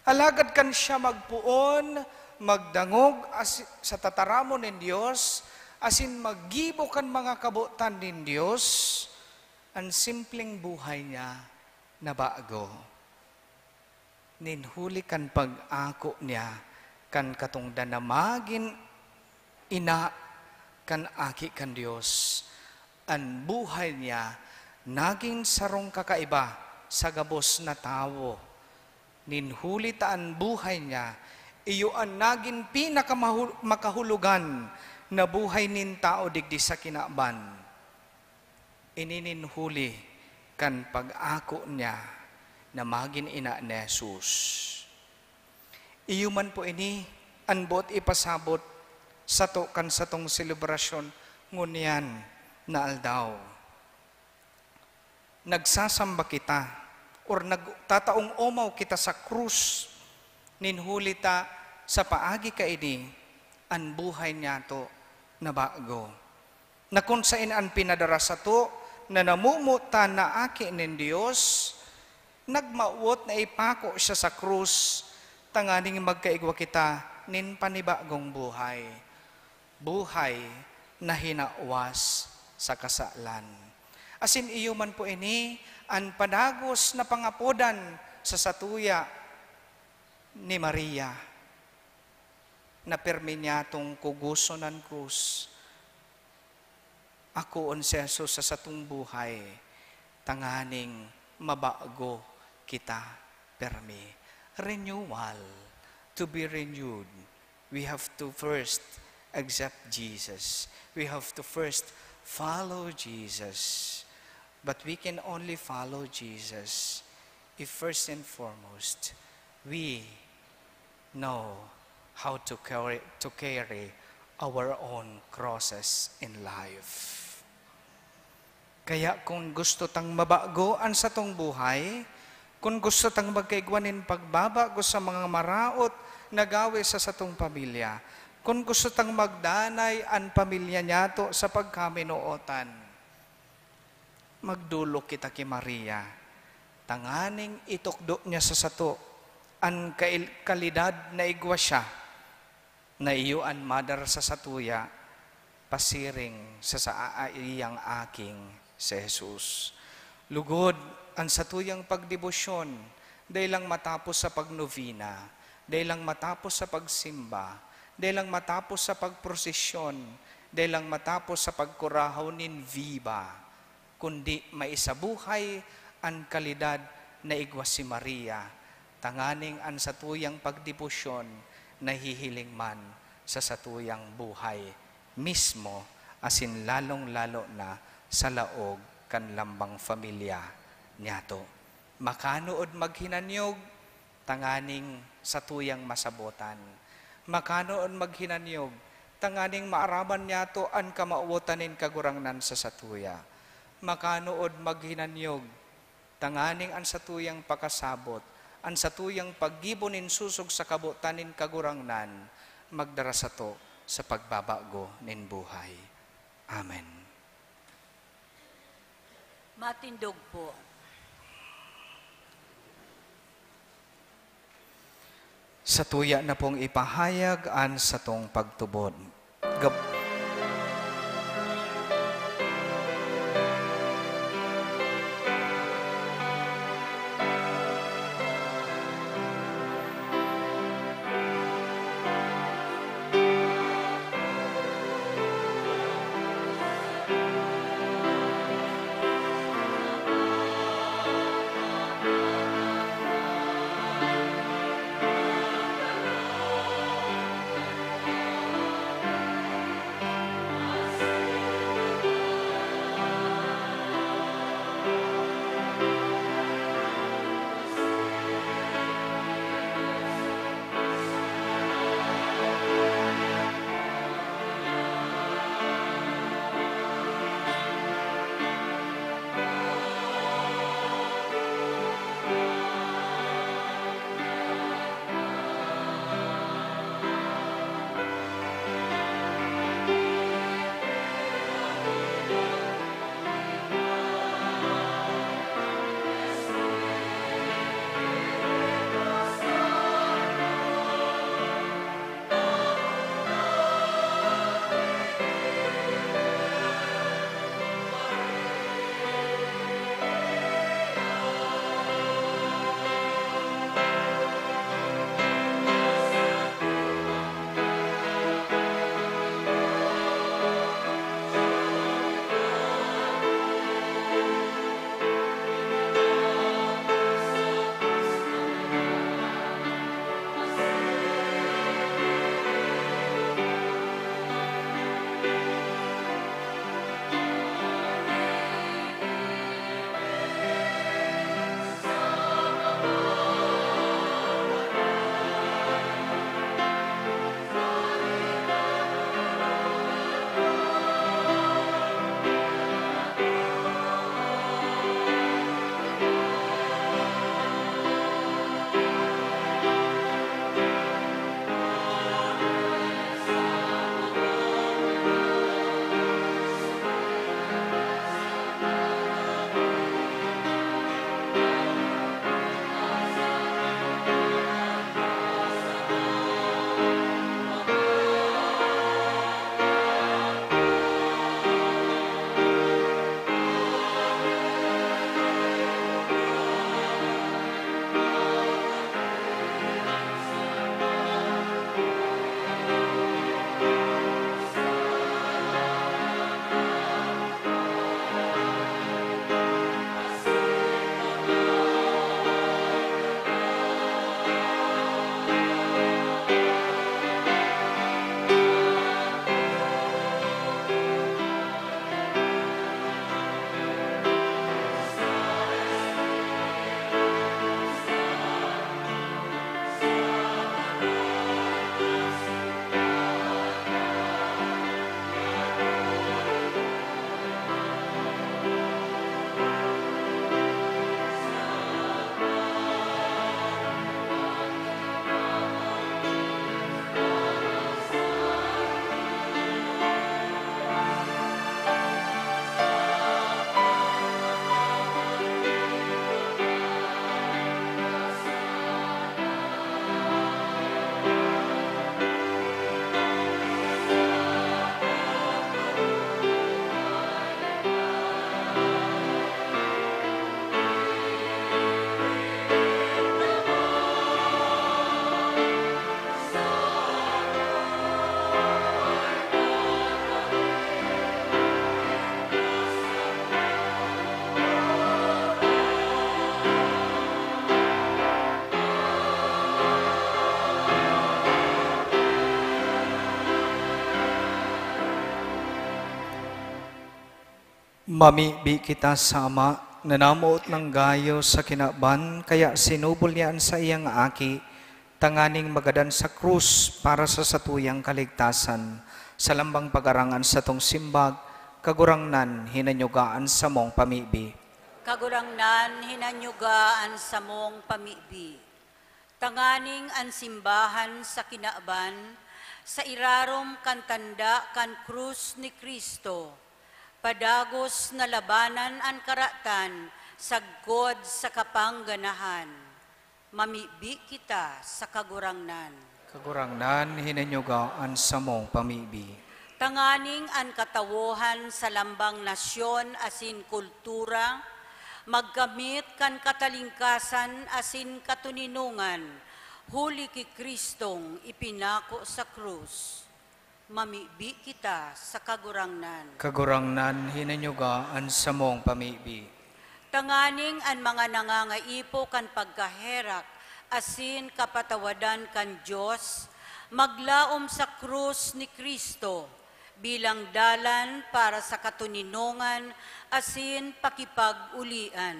Alagad kan siya magpoon, magdangog asi-, sa tataramon nin Dios, asin maggibo kan mga kabotan nin Dios, an simpleng buhay niya nabago. Nin huli kan pag-ako niya kan katongdan na magin ina kan Aki kan Dios, an buhay niya nagin sarong kakaiba sa gabos na tawo. Nin huli ta an buhay niya iyo an nagin pinakamahu-, makahulogan na buhay nin tawo digdi sa kinaban. Ini nin huli kan pag-ako niya na magin ina ni Jesus. Iyo man po ini an boot ipasabot sato kan satong selebrasyon ngunyan na aldaw. Nagsasamba kita or nagtataong omaw kita sa krus, nin huli ta sa paagi kaini, an buhay niyato nabago. Na kun saen an pinadara sato na namomotan na aki nin Dios, nagmawot na ipako siya sa krus tanganing magkaigwa kita nin panibagong buhay, buhay na hinawas sa kasalan. Asin iyo man po ini an padagos na pangapodan sa satuya ni Maria. Na pirmi niyatong kugoson an krus. Akoon si Jesus sa satong buhay, tanganing mabago kita pirmi. Renewal, to be renewed, we have to first accept Jesus. We have to first follow Jesus. But we can only follow Jesus if first and foremost, we know how to carry, to carry our own crosses in life. Kaya kun gusto tang mabago an satong buhay, kun gusto tang magkaigwa nin pagbabago sa mga maraot na gawe sa satong pamilya, kun gusto tang magdanay an pamilya niyato sa pagkaminootan, magdolok kita ki Maria, tanganing itukdo niya sa sato an kail-, kalidad na igwa siya, na iyo an madara sa satuya, pasiring sa saiyang aking si Jesus. Lugod, an satuyang pagdebosyon, dai lang matapos sa pagnovena, dai lang matapos sa pagsimba, dai lang matapos sa pagprosesyon, dai lang matapos sa pagkurahaw nin viva, kundi maisabuhay an kalidad na igwa si Maria, tanganing an satuyang pagdebosyon nahihiling man sa satuyang buhay mismo, asin lalong-lalo na sa laog kan lambang pamilya niyato. Makanood maghinanyog, tanganing satuyang masabotan. Makanood maghinanyog, tanganing maaraman niyato an kamawotan nin Kagurangnan sa satuya. Makanood maghinanyog, tanganing an satuyang pakasabot, an satuyang paggibo nin sosog sa kabotan nin Kagurangnan, magdara sato sa pagbabago nin buhay. Amen. Matindog po. Satuya na pong ipahayag an satong pagtubod. Gab- Mamibi kita sa Ama na namoot nang gayo sa kinaban, kaya sinubol niya an saiyang Aki, tanganing magadan sa krus para sa satuyang kaligtasan. Sa lambang pag-arang an satong simbag, Kagurangnan, hinanyuga an samong pamibi. Kagurangnan, hinanyuga an samong pamibi. Tanganing an simbahan sa kinaban, sa irarom kan tanda kan krus ni Cristo, padagos na labanan an karatan sagkod sa kapangganahan. Mamibi kita sa Kagurangnan. Kagurangnan, hinanyuga an samong pamibi. Tanganing an katawohan sa lambang nasyon asin kultura magkamit kan katalingkasan asin katoninongan, huli ki Cristong ipinako sa krus. Mamibi kita sa Kagurangnan. Kagurangnan, hinanyuga an samong pamibi. Tanganing an mga nangangaipo kan pagkaherak asin kapatawadan kan Dios maglaom sa krus ni Cristo bilang dalan para sa katoninongan asin pakipag-ulian.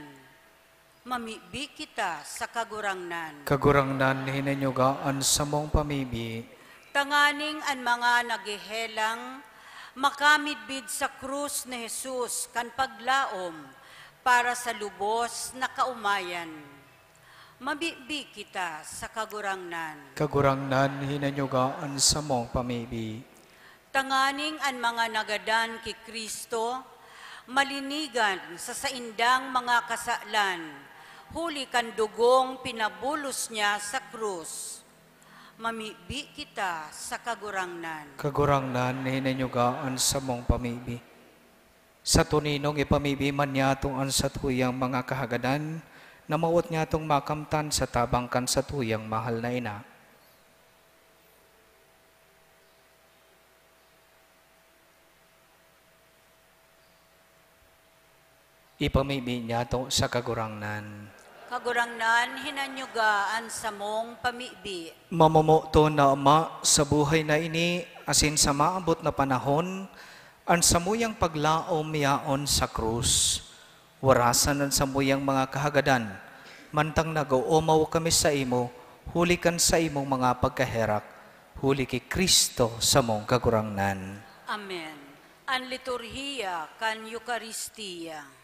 Mamibi kita sa Kagurangnan. Kagurangnan, hinanyuga an samong pamibi. Tanganing an mga naghehelang makamidbid sa krus ni Jesus kan paglaom para sa lubos na kaomayan. Mamibi kita sa Kagurangnan. Kagurangnan, hinanyuga an samong pamibi. Tanganing an mga nagadan ki Cristo malinigan sa saindang mga kasalan, huli kan dugong pinabulos niya sa krus. Mamibi kita sa Kagurangnan. Kagurangnan, hinanyuga an samong pamibi. Sa toninong ipamibi man niyato an satuyang mga kahagadan, na mawot niyatong makamtan sa tabang kan satuyang mahal na ina. Ipamibi niyato sa Kagurangnan. Kagurangnan, hinanyuga an samong pamibi. Mamomoton na Ama, sa buhay na ini asin sa maabot na panahon, an samuyang paglaom yaon sa krus. Warasan an samuyang mga kahagadan, mantang nag-oomaw kami saimo, huli kan saimong mga pagkaherak, huli ki Cristo samong Kagurangnan. Amen. An liturhiya kan Eukaristia.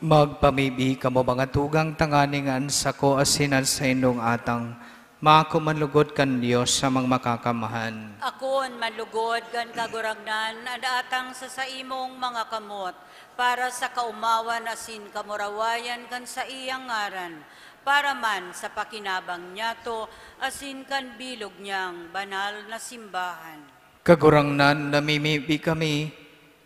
Magpamibi kamo, mga tugang, tanganing an sako asin an saindong atang maako man lugod kan Dios na Amang Makakamhan. Akoon man lugod kan Kagurangnan an atang sa saimong mga kamot, para sa kaomawan asin kamurawayan kan saiyang ngaran, para man sa pakinabang niyato asin kan bilog niyang banal na simbahan. Kagurangnan, namimibi kami,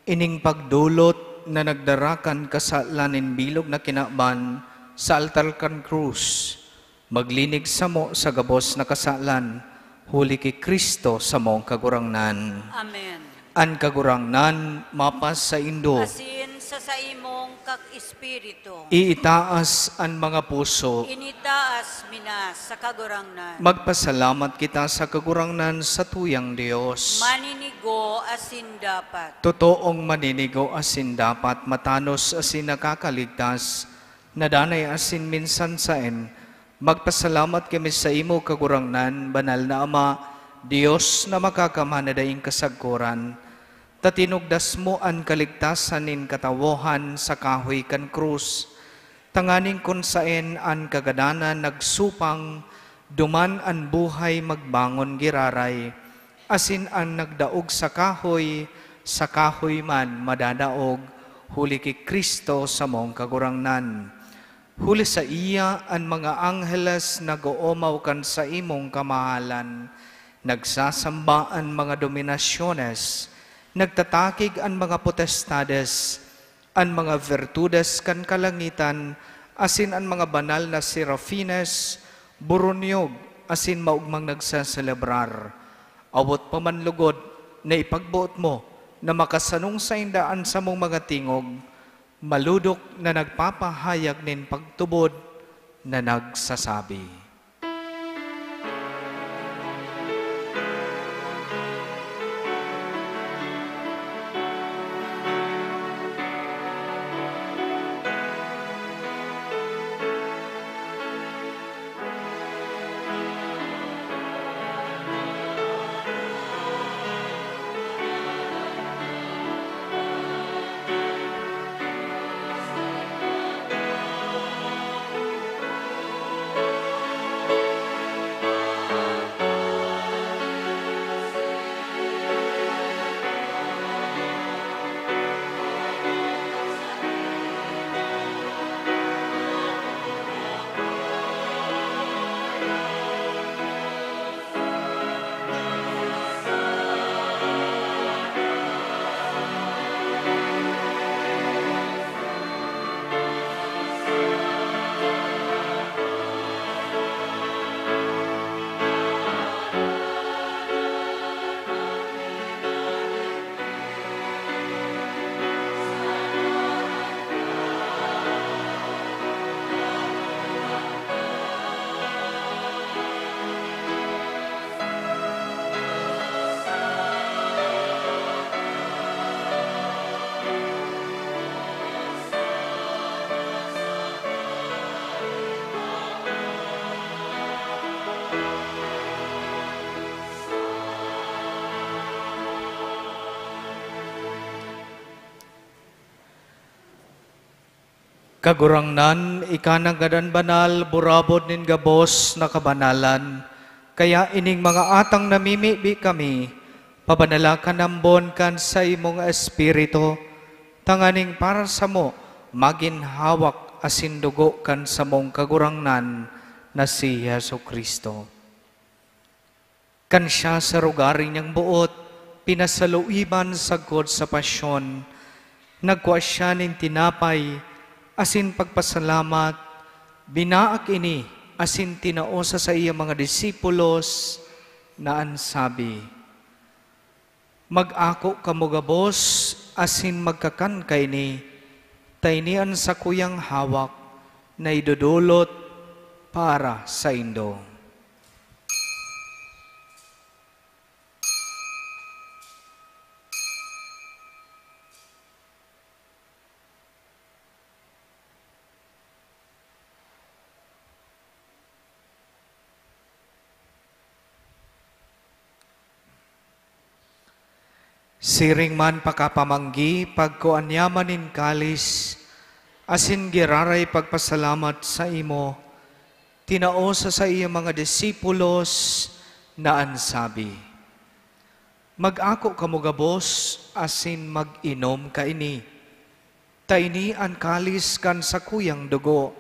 ining pagdolot na nagdara kan kasalan nin bilog na kinaban sa altar kan krus, maglinig samo sa gabos na kasalan, huli ki Cristo samong Kagurangnan. Amen. An Kagurangnan mapasaindo. Asin sa saimong kag-espiritu. Iitaas an mga puso. Initaas mi na sa Kagurangnan. Magpasalamat kita sa Kagurangnan, satuyang Dios. Maninigo asin dapat. Totoong maninigo asin dapat, matanos asin nakakaligtas, na danay asin minsan saen, magpasalamat kami saimo, Kagurangnan, Banal na Ama, Dios na Makakamhan na daing kasagkoran, ta tinugdas mo an kaligtasan nin katawohan sa kahoy kan krus, tanganing kun saen an kagadanan nagsupang, duman an buhay magbangon giraray, asin an nagdaog sa kahoy, sa kahoy man madadaog, huli ki Cristo samong Kagurangnan. Huli saiya, an mga angheles nag-oomaw kan saimong kamahalan, nagsasamba an mga dominasyones, nagtatakig an mga potestades, an mga virtudes kan kalangitan, asin an mga banal na serafines, buronyog asin maogmang nagseselebrar. Awot pa man lugod na ipagboot mo na makasanong sainda an samong mga tingog, malodok na nagpapahayag nin pagtubod, na nagsasabi, Kagurangnan, ika nanggad an banal, burabod nin gabos na kabanalan. Kaya ining mga atang namimibi kami, pabanala kan ambon kan saimong Espiritu, tanganing para samo magin hawak asin dugo kan samong Kagurangnan na si Jesu-Cristo. Kan siya sa rugari niyang boot, pinasaluiban sagkod sa pasyon, nagkua siya nin tinapay asin pagpasalamat, binaak ini asin tinao sa saiyang mga disipulos na an sabi, "Mag-ako kamo gabos asin magkakan kaini, ta ini an sakuyang hawak na idodolot para saindo." Siring man pakapamanggi, pagkua niya man nin kalis, Asin giraray pagpasalamat saimo, tinao sa saiyang mga disipulos na an sabi, "Mag-ako kamo gabos asin mag-inom kaini. Ta ini an kalis kan sakuyang dugo,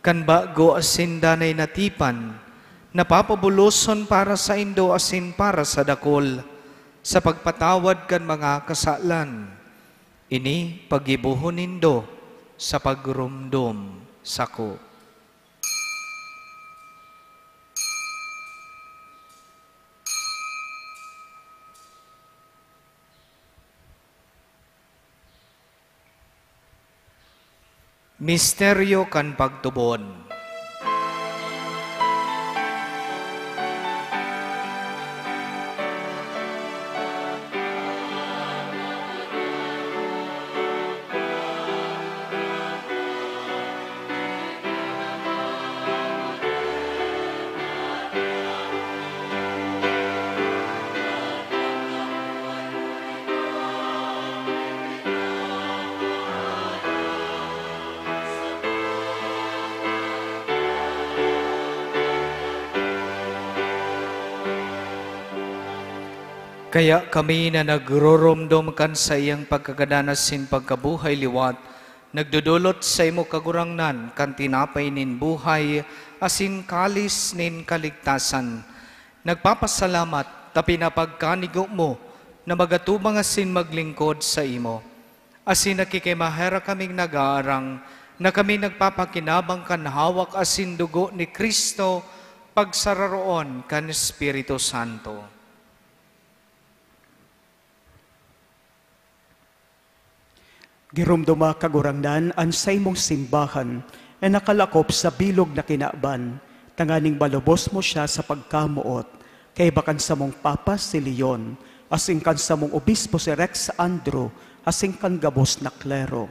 kan bago asin danay na tipan, na papabuloson para saindo asin para sa dakul, sa pagpatawad kan mga kasalan. Ini paggibohon nindo sa pagromdom sako." Misteryo kan pagtubod. Kaya kami na nagroromdom kan saiyang pagkagadan asin pagkabuhay liwat, nagdodolot saimo, Kagurangnan, kan tinapay nin buhay asin kalis nin kaligtasan. Nagpapasalamat ta pinapagkanigo mo na magatubang asin maglingkod saimo. Asin nakikimaherak kaming nag-aarang na kami nagpapakinabang kan hawak asin dugo ni Cristo, pagsararoon kan Espiritu Santo. Giromdoma, Kagurangnan, an saimong simbahan na nakalakop sa bilog na kinaban, tanganing malubos mo siya sa pagkamoot, kaiba kan samong Papa si Leon, asin kan samong Obispo si Rex Andrew, asin kan gabos na klero.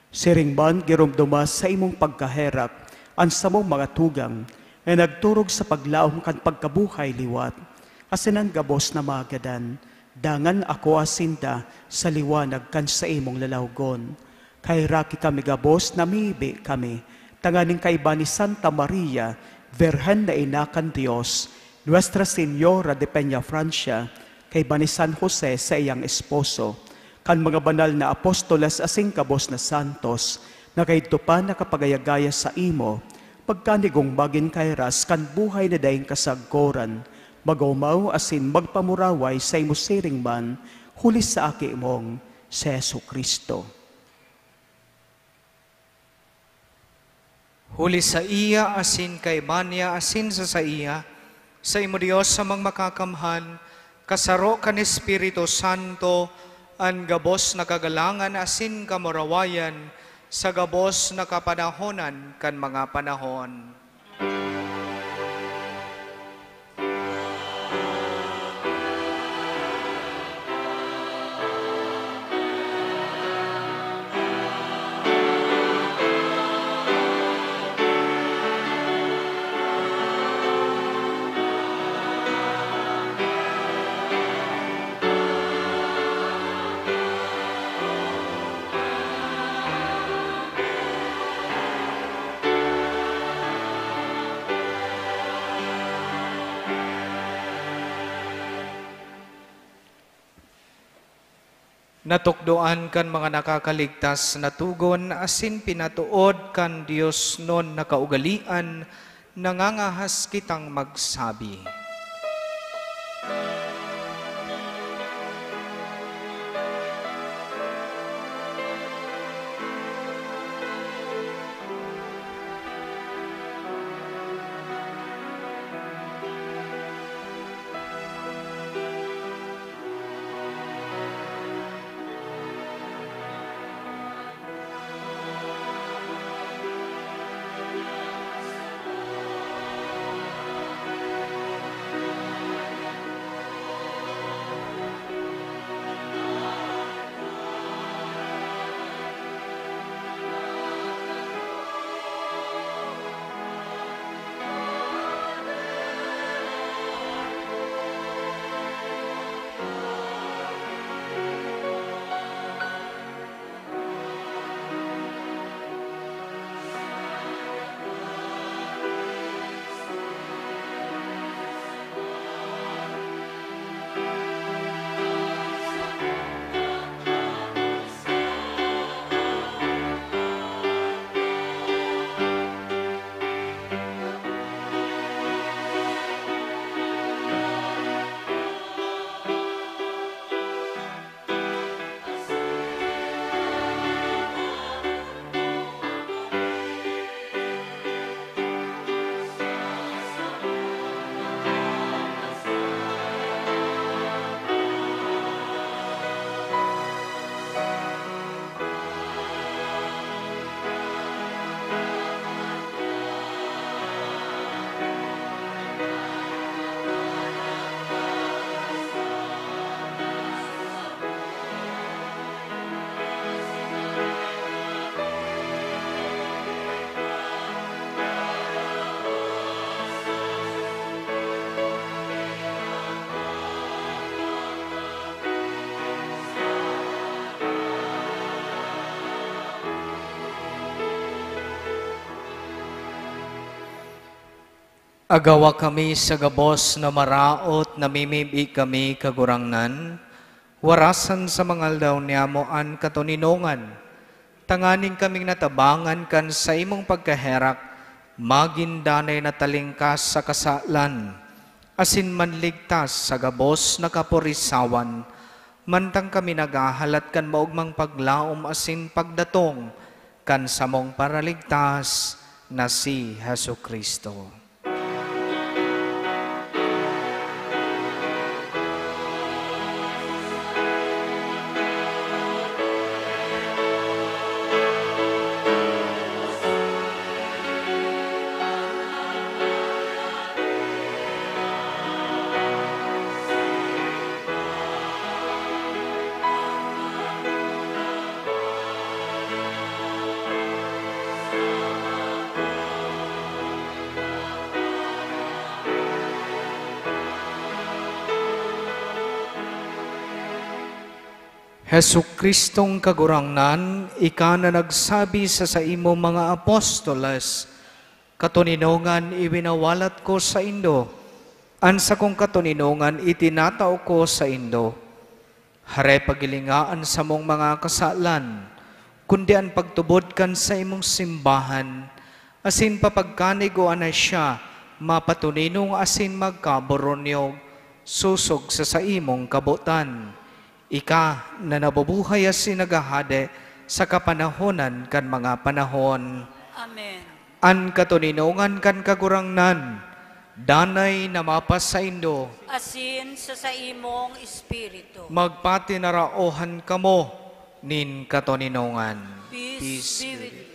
Siring man, giromdoma sa imong pagkaherak an samong mga tugang na nagturog sa paglaom kan pagkabuhay liwat, asin an gabos na mga gadan, dangan akoa sinda sa liwanag kan saimong lalawgon. Kaheraki kami gabos, namibi kami, tanganing kaiba ni Santa Maria, Birhen na Ina kan Dios, Nuestra Señora de Peñafrancia, kaiba ni San Jose, saiyang esposo, kan mga banal na apostoles asin gabos na santos na kaidto pa nakapagaya-gaya saimo, pagkanigong magin kairas kan buhay na daing kasagkoran, mag-omaw asin magpamuraway saimo siring man, huli sa Aki mong si Jesu-Cristo. Huli saiya, asin kaiba niya, asin sa saiya, saimo, Dios, Amang Makakamhan, kasaro kan Espiritu Santo, an gabos na kagalangan asin kamurawayan sa gabos na kapanahonan kan mga panahon. Natukdoan kan mga nakakaligtas na togon asin pinatood kan diosnon na kaugalean, nangangahas kitang magsabi. Agawa kami sa gabos na maraot, namimibi kami, Kagurangnan, warasan sa mga aldaw niyamo an katoninongan, tanganing kaming natabangan kan saimong pagkaherak, magin danay na talingkas sa kasalan, asin manligtas sa gabos na kaporisawan, mantang kami naghahalat kan maogmang paglaom asin pagdatong kan samong Paraligtas na si Jesu-Cristo. Jesu-Cristong Kagurangnan, ika na nagsabi sa saimong mga apostoles, "Katoninongan iwinawalat ko saindo, an sakong katoninongan itinatao ko saindo." Hare pagilinga an samong mga kasalan, kundi an pagtubod kan saimong simbahan, asin papagkanigoan na siya mapatoninong asin magkaboronyog, sosog sa saimong kabotan. Ika na nabubuhay asin naghahade sa kapanahonan kan mga panahon. Amen. An katoninongan kan Kagurangnan, danay na mapasaindo. Asin sa saimong espiritu. Magpatinaraohan kamo nin katoninongan. Peace be with you.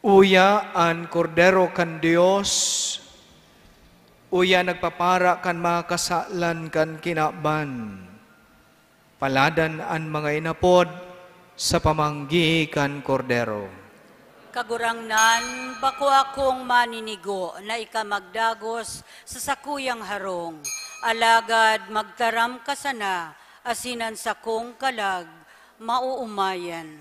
Uya an Kordero kan Dios, uya nagpapara kan mga kasalan kan kinaban. Paladan an mga inapod sa pamanggi kan Kordero. Kagurangnan, bako akong maninigo na ika magdagos sa sakuyang harong, alagad magtaram ka sana, asin an sakong kalag maoomayan.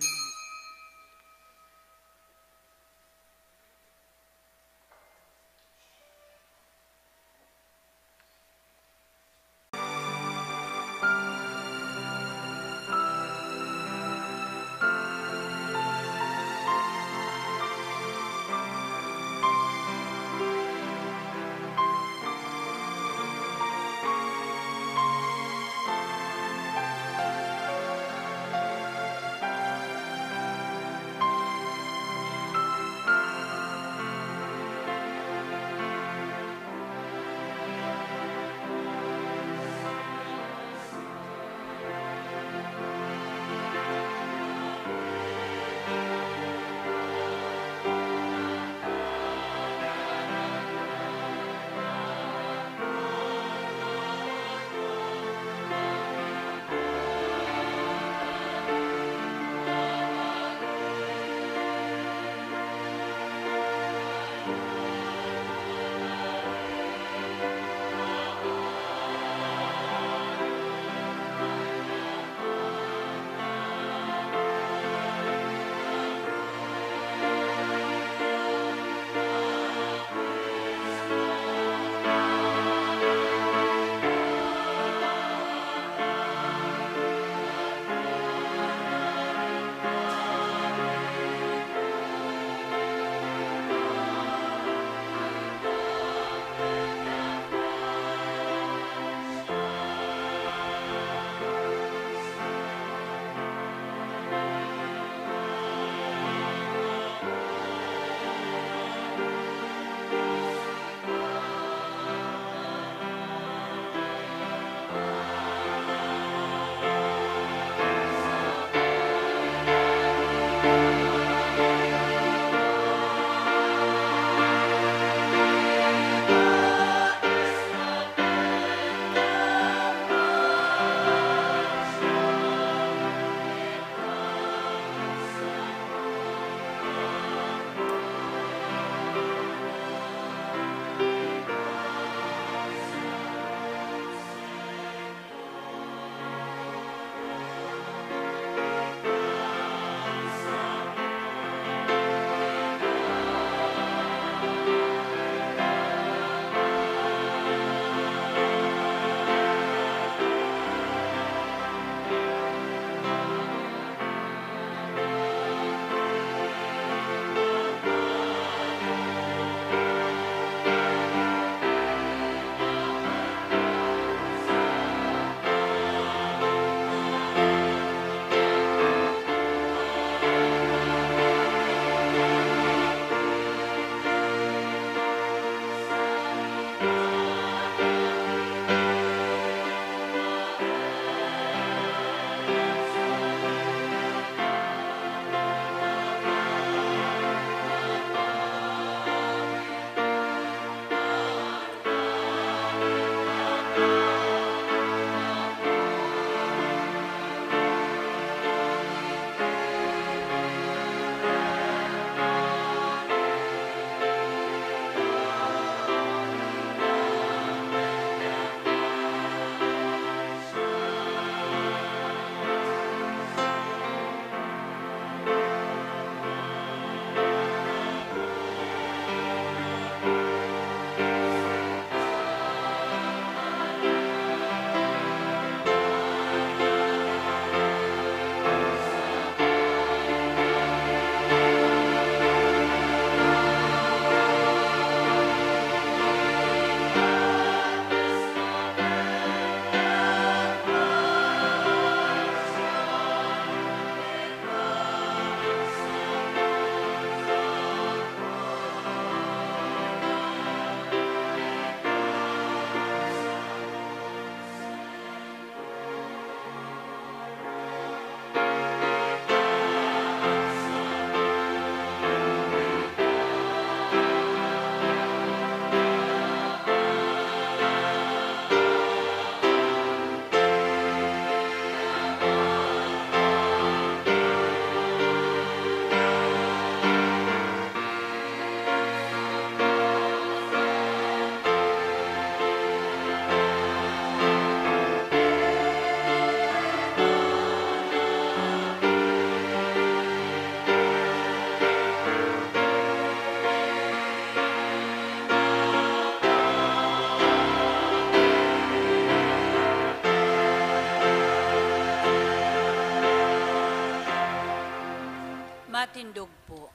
Matindog po.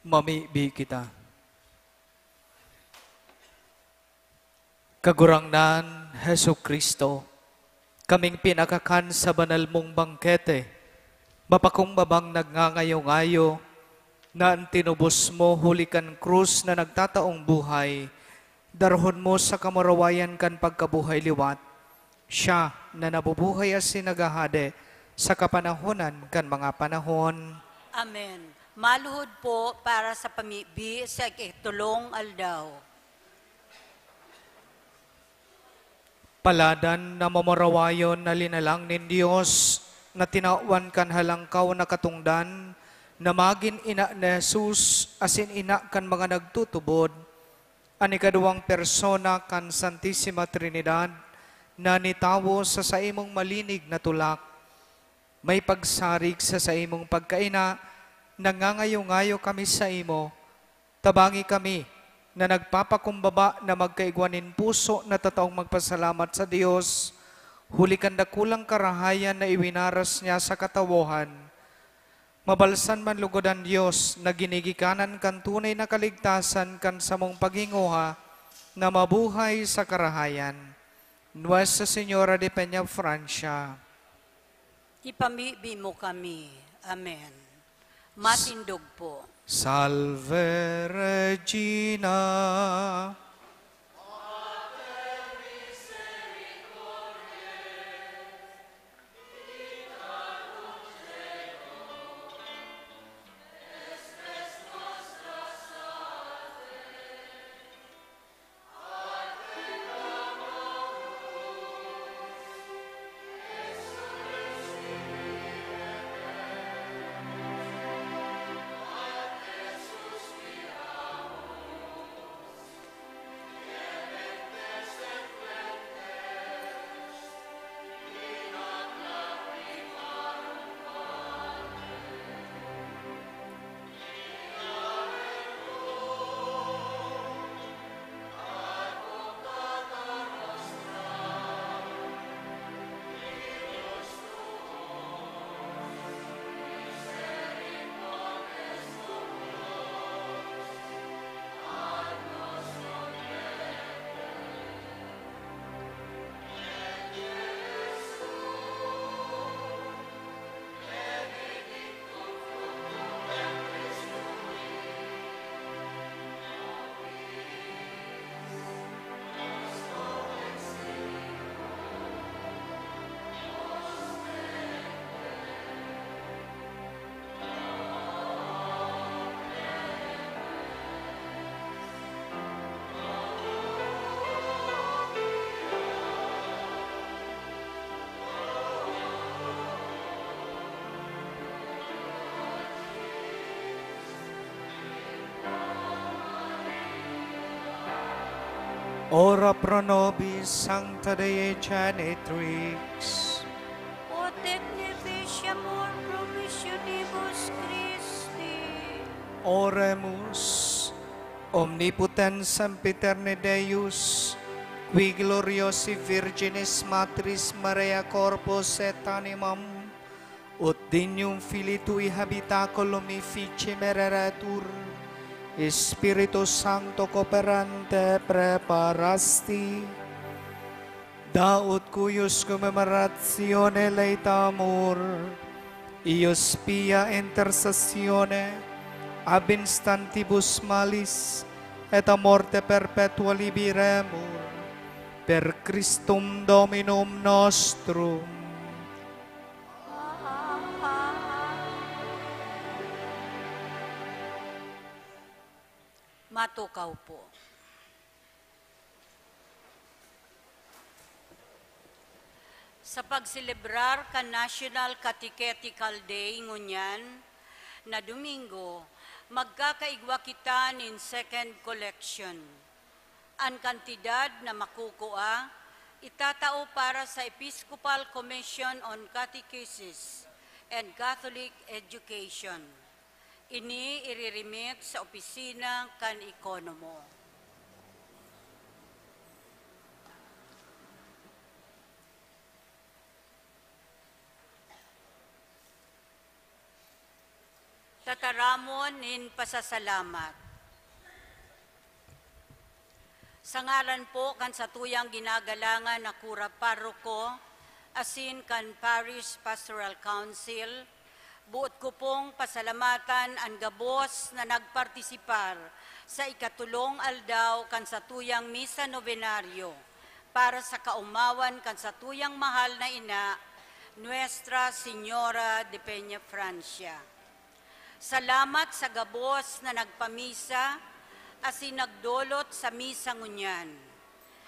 Mamibi kita. Kagurangnan, Jesu-Cristo, kaming pinakakan sa banal mong bangkete, mapakumbabang nagngangayo-ngayo na an tinubos mo huli kan krus na nagtataong buhay, darahon mo sa kamurawayan kan pagkabuhay liwat, siya na nabubuhay asin naghahade sa kapanahonan kan mga panahon. Amen. Maluhod po para sa pamibi sa ikatolong aldaw. Paladan na mamarawayon na linalang nin Dios, na tinawan kan halangkaw na katongdan, na magin ina ni Jesus, asin ina kan mga nagtutubod, an ikaduwang persona kan Santisima Trinidad, na nitawo sa saimong malinig na tulak. May pagsarig sa saimong pagkaina, nangangayo-ngayo kami saimo, tabangi kami na nagpapakumbaba na magkaigwa nin puso na tataong magpasalamat sa Dios, huli kan dakulang karahayan na iwinaras niya sa katawohan. Mabalsan man lugod an Dios na ginigikanan kan tunay na kaligtasan kan samong paghinguha na mabuhay sa karahayan. Nuestra Señora de Peñafrancia. Ipamibi mo kami. Amen. Matindog po. Salve Regina. Ora pro nobis, Sancta Dei Genitrix. Ut et nefeciamur promissionibus Christi. Oremus. Omnipotens sempiterne Deus, qui gloriosi Virginis Matris Maria corpus et animam, ut dignum Filii tui habitaculum efficiem ereretur, Spiritus Sancto cooperante preparasti. Daot cuius commemorationem laetamur, eius pia intercessione ab instantibus malis et a morte perpetua liberemur, per Christum Dominum nostrum. Matukaw po. Sa pagselebrar kan National Catechetical Day ngunyan na Domingo, magkakaigwa kita nin second collection. An kantidad na makukua, itatao para sa Episcopal Commission on Catechesis and Catholic Education. Ini iriremit sa opisina kan ekonomo. Tataramon nin pasasalamat. Sa ngaran po kan satuyang ginagalangan na kura paroko, asin kan Parish Pastoral Council, boot ko pong pasalamatan an gabos na nagpartisipar sa ikatulong aldaw kan satuyang Misa Novenario para sa kaomawan kan satuyang mahal na ina, Nuestra Señora de Peña Francia. Salamat sa gabos na nagpamisa asin nagdolot sa misa ngunyan.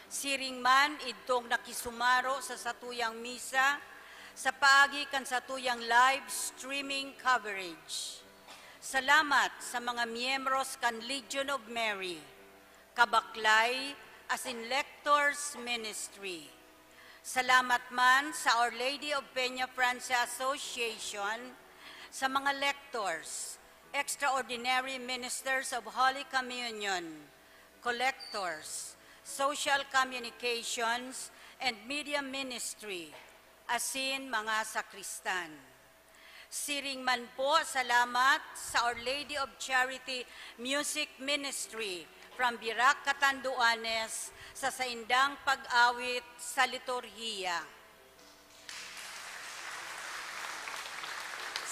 Siring man idtong nakisumaro sa satuyang misa sa paagi kan satuyang live streaming coverage. Salamat sa mga miyembros kan Legion of Mary, Kabaklay, asin Lectors Ministry. Salamat man sa Our Lady of Peña Francia Association, sa mga lectors, extraordinary ministers of Holy Communion, collectors, social communications, and media ministry, asin mga sakristan. Siring man po, salamat sa Our Lady of Charity Music Ministry from Virac, Catanduanes sa saindang pag-awit sa liturhiya.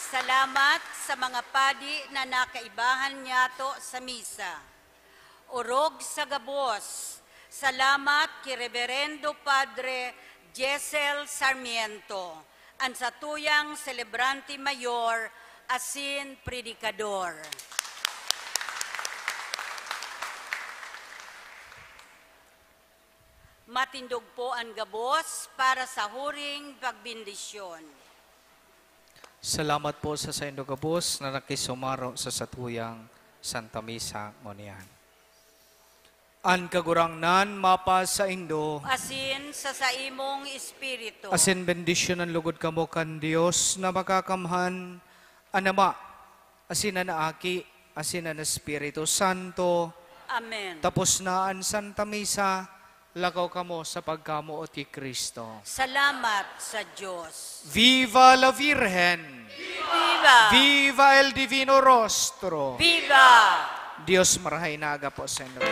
Salamat sa mga padi na nakaibahan niyato sa misa. Orog sa gabos, salamat ki Reverendo Padre Jessel Sarmiento, an satuyang selebrante mayor asin predikador. Matindog po an gabos para sa huring pagbendisyon. Salamat po sa saindo gabos na nakisumaro sa satuyang Santa Misa ngunyan. An Kagurangnan mapasaindo. Asin sa saimong espiritu. Asin bendisyonan logod kamo kan Dios na Makakamhan, an Ama, asin an Aki, asin an Espiritu Santo. Amen. Tapos na an Santa Misa, lakaw kamo sa pagkamoot ki Cristo. Salamat sa Dios. Viva la Virgen! Viva! Viva el Divino Rostro! Viva! Dios marahay na aga po sa inyo.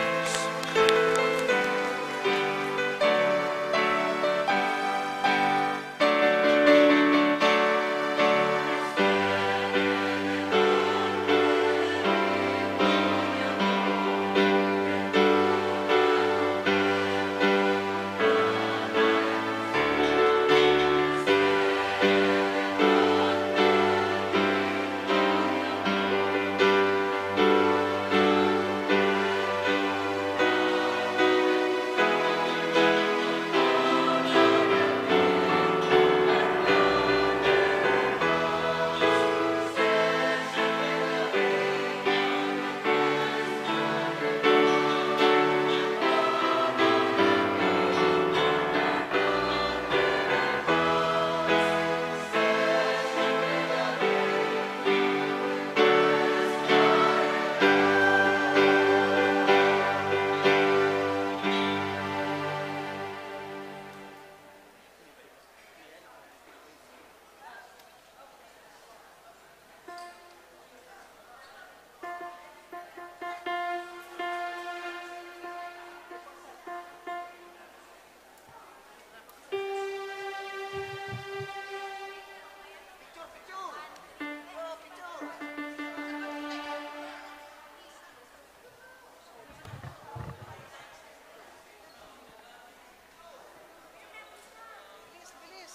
Bilis, bilis.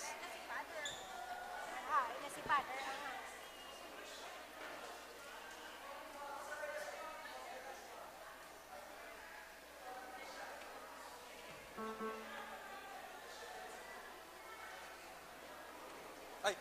Ah, ina si Father, ah. Ay,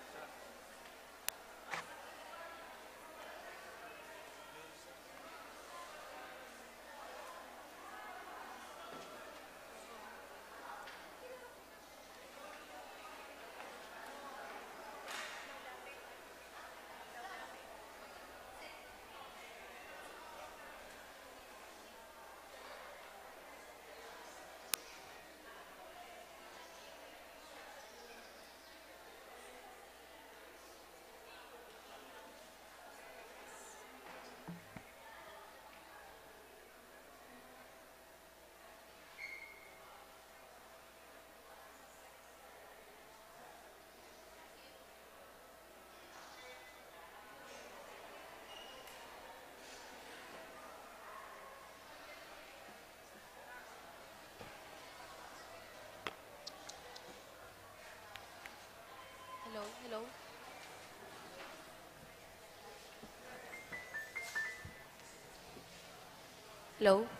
Hello?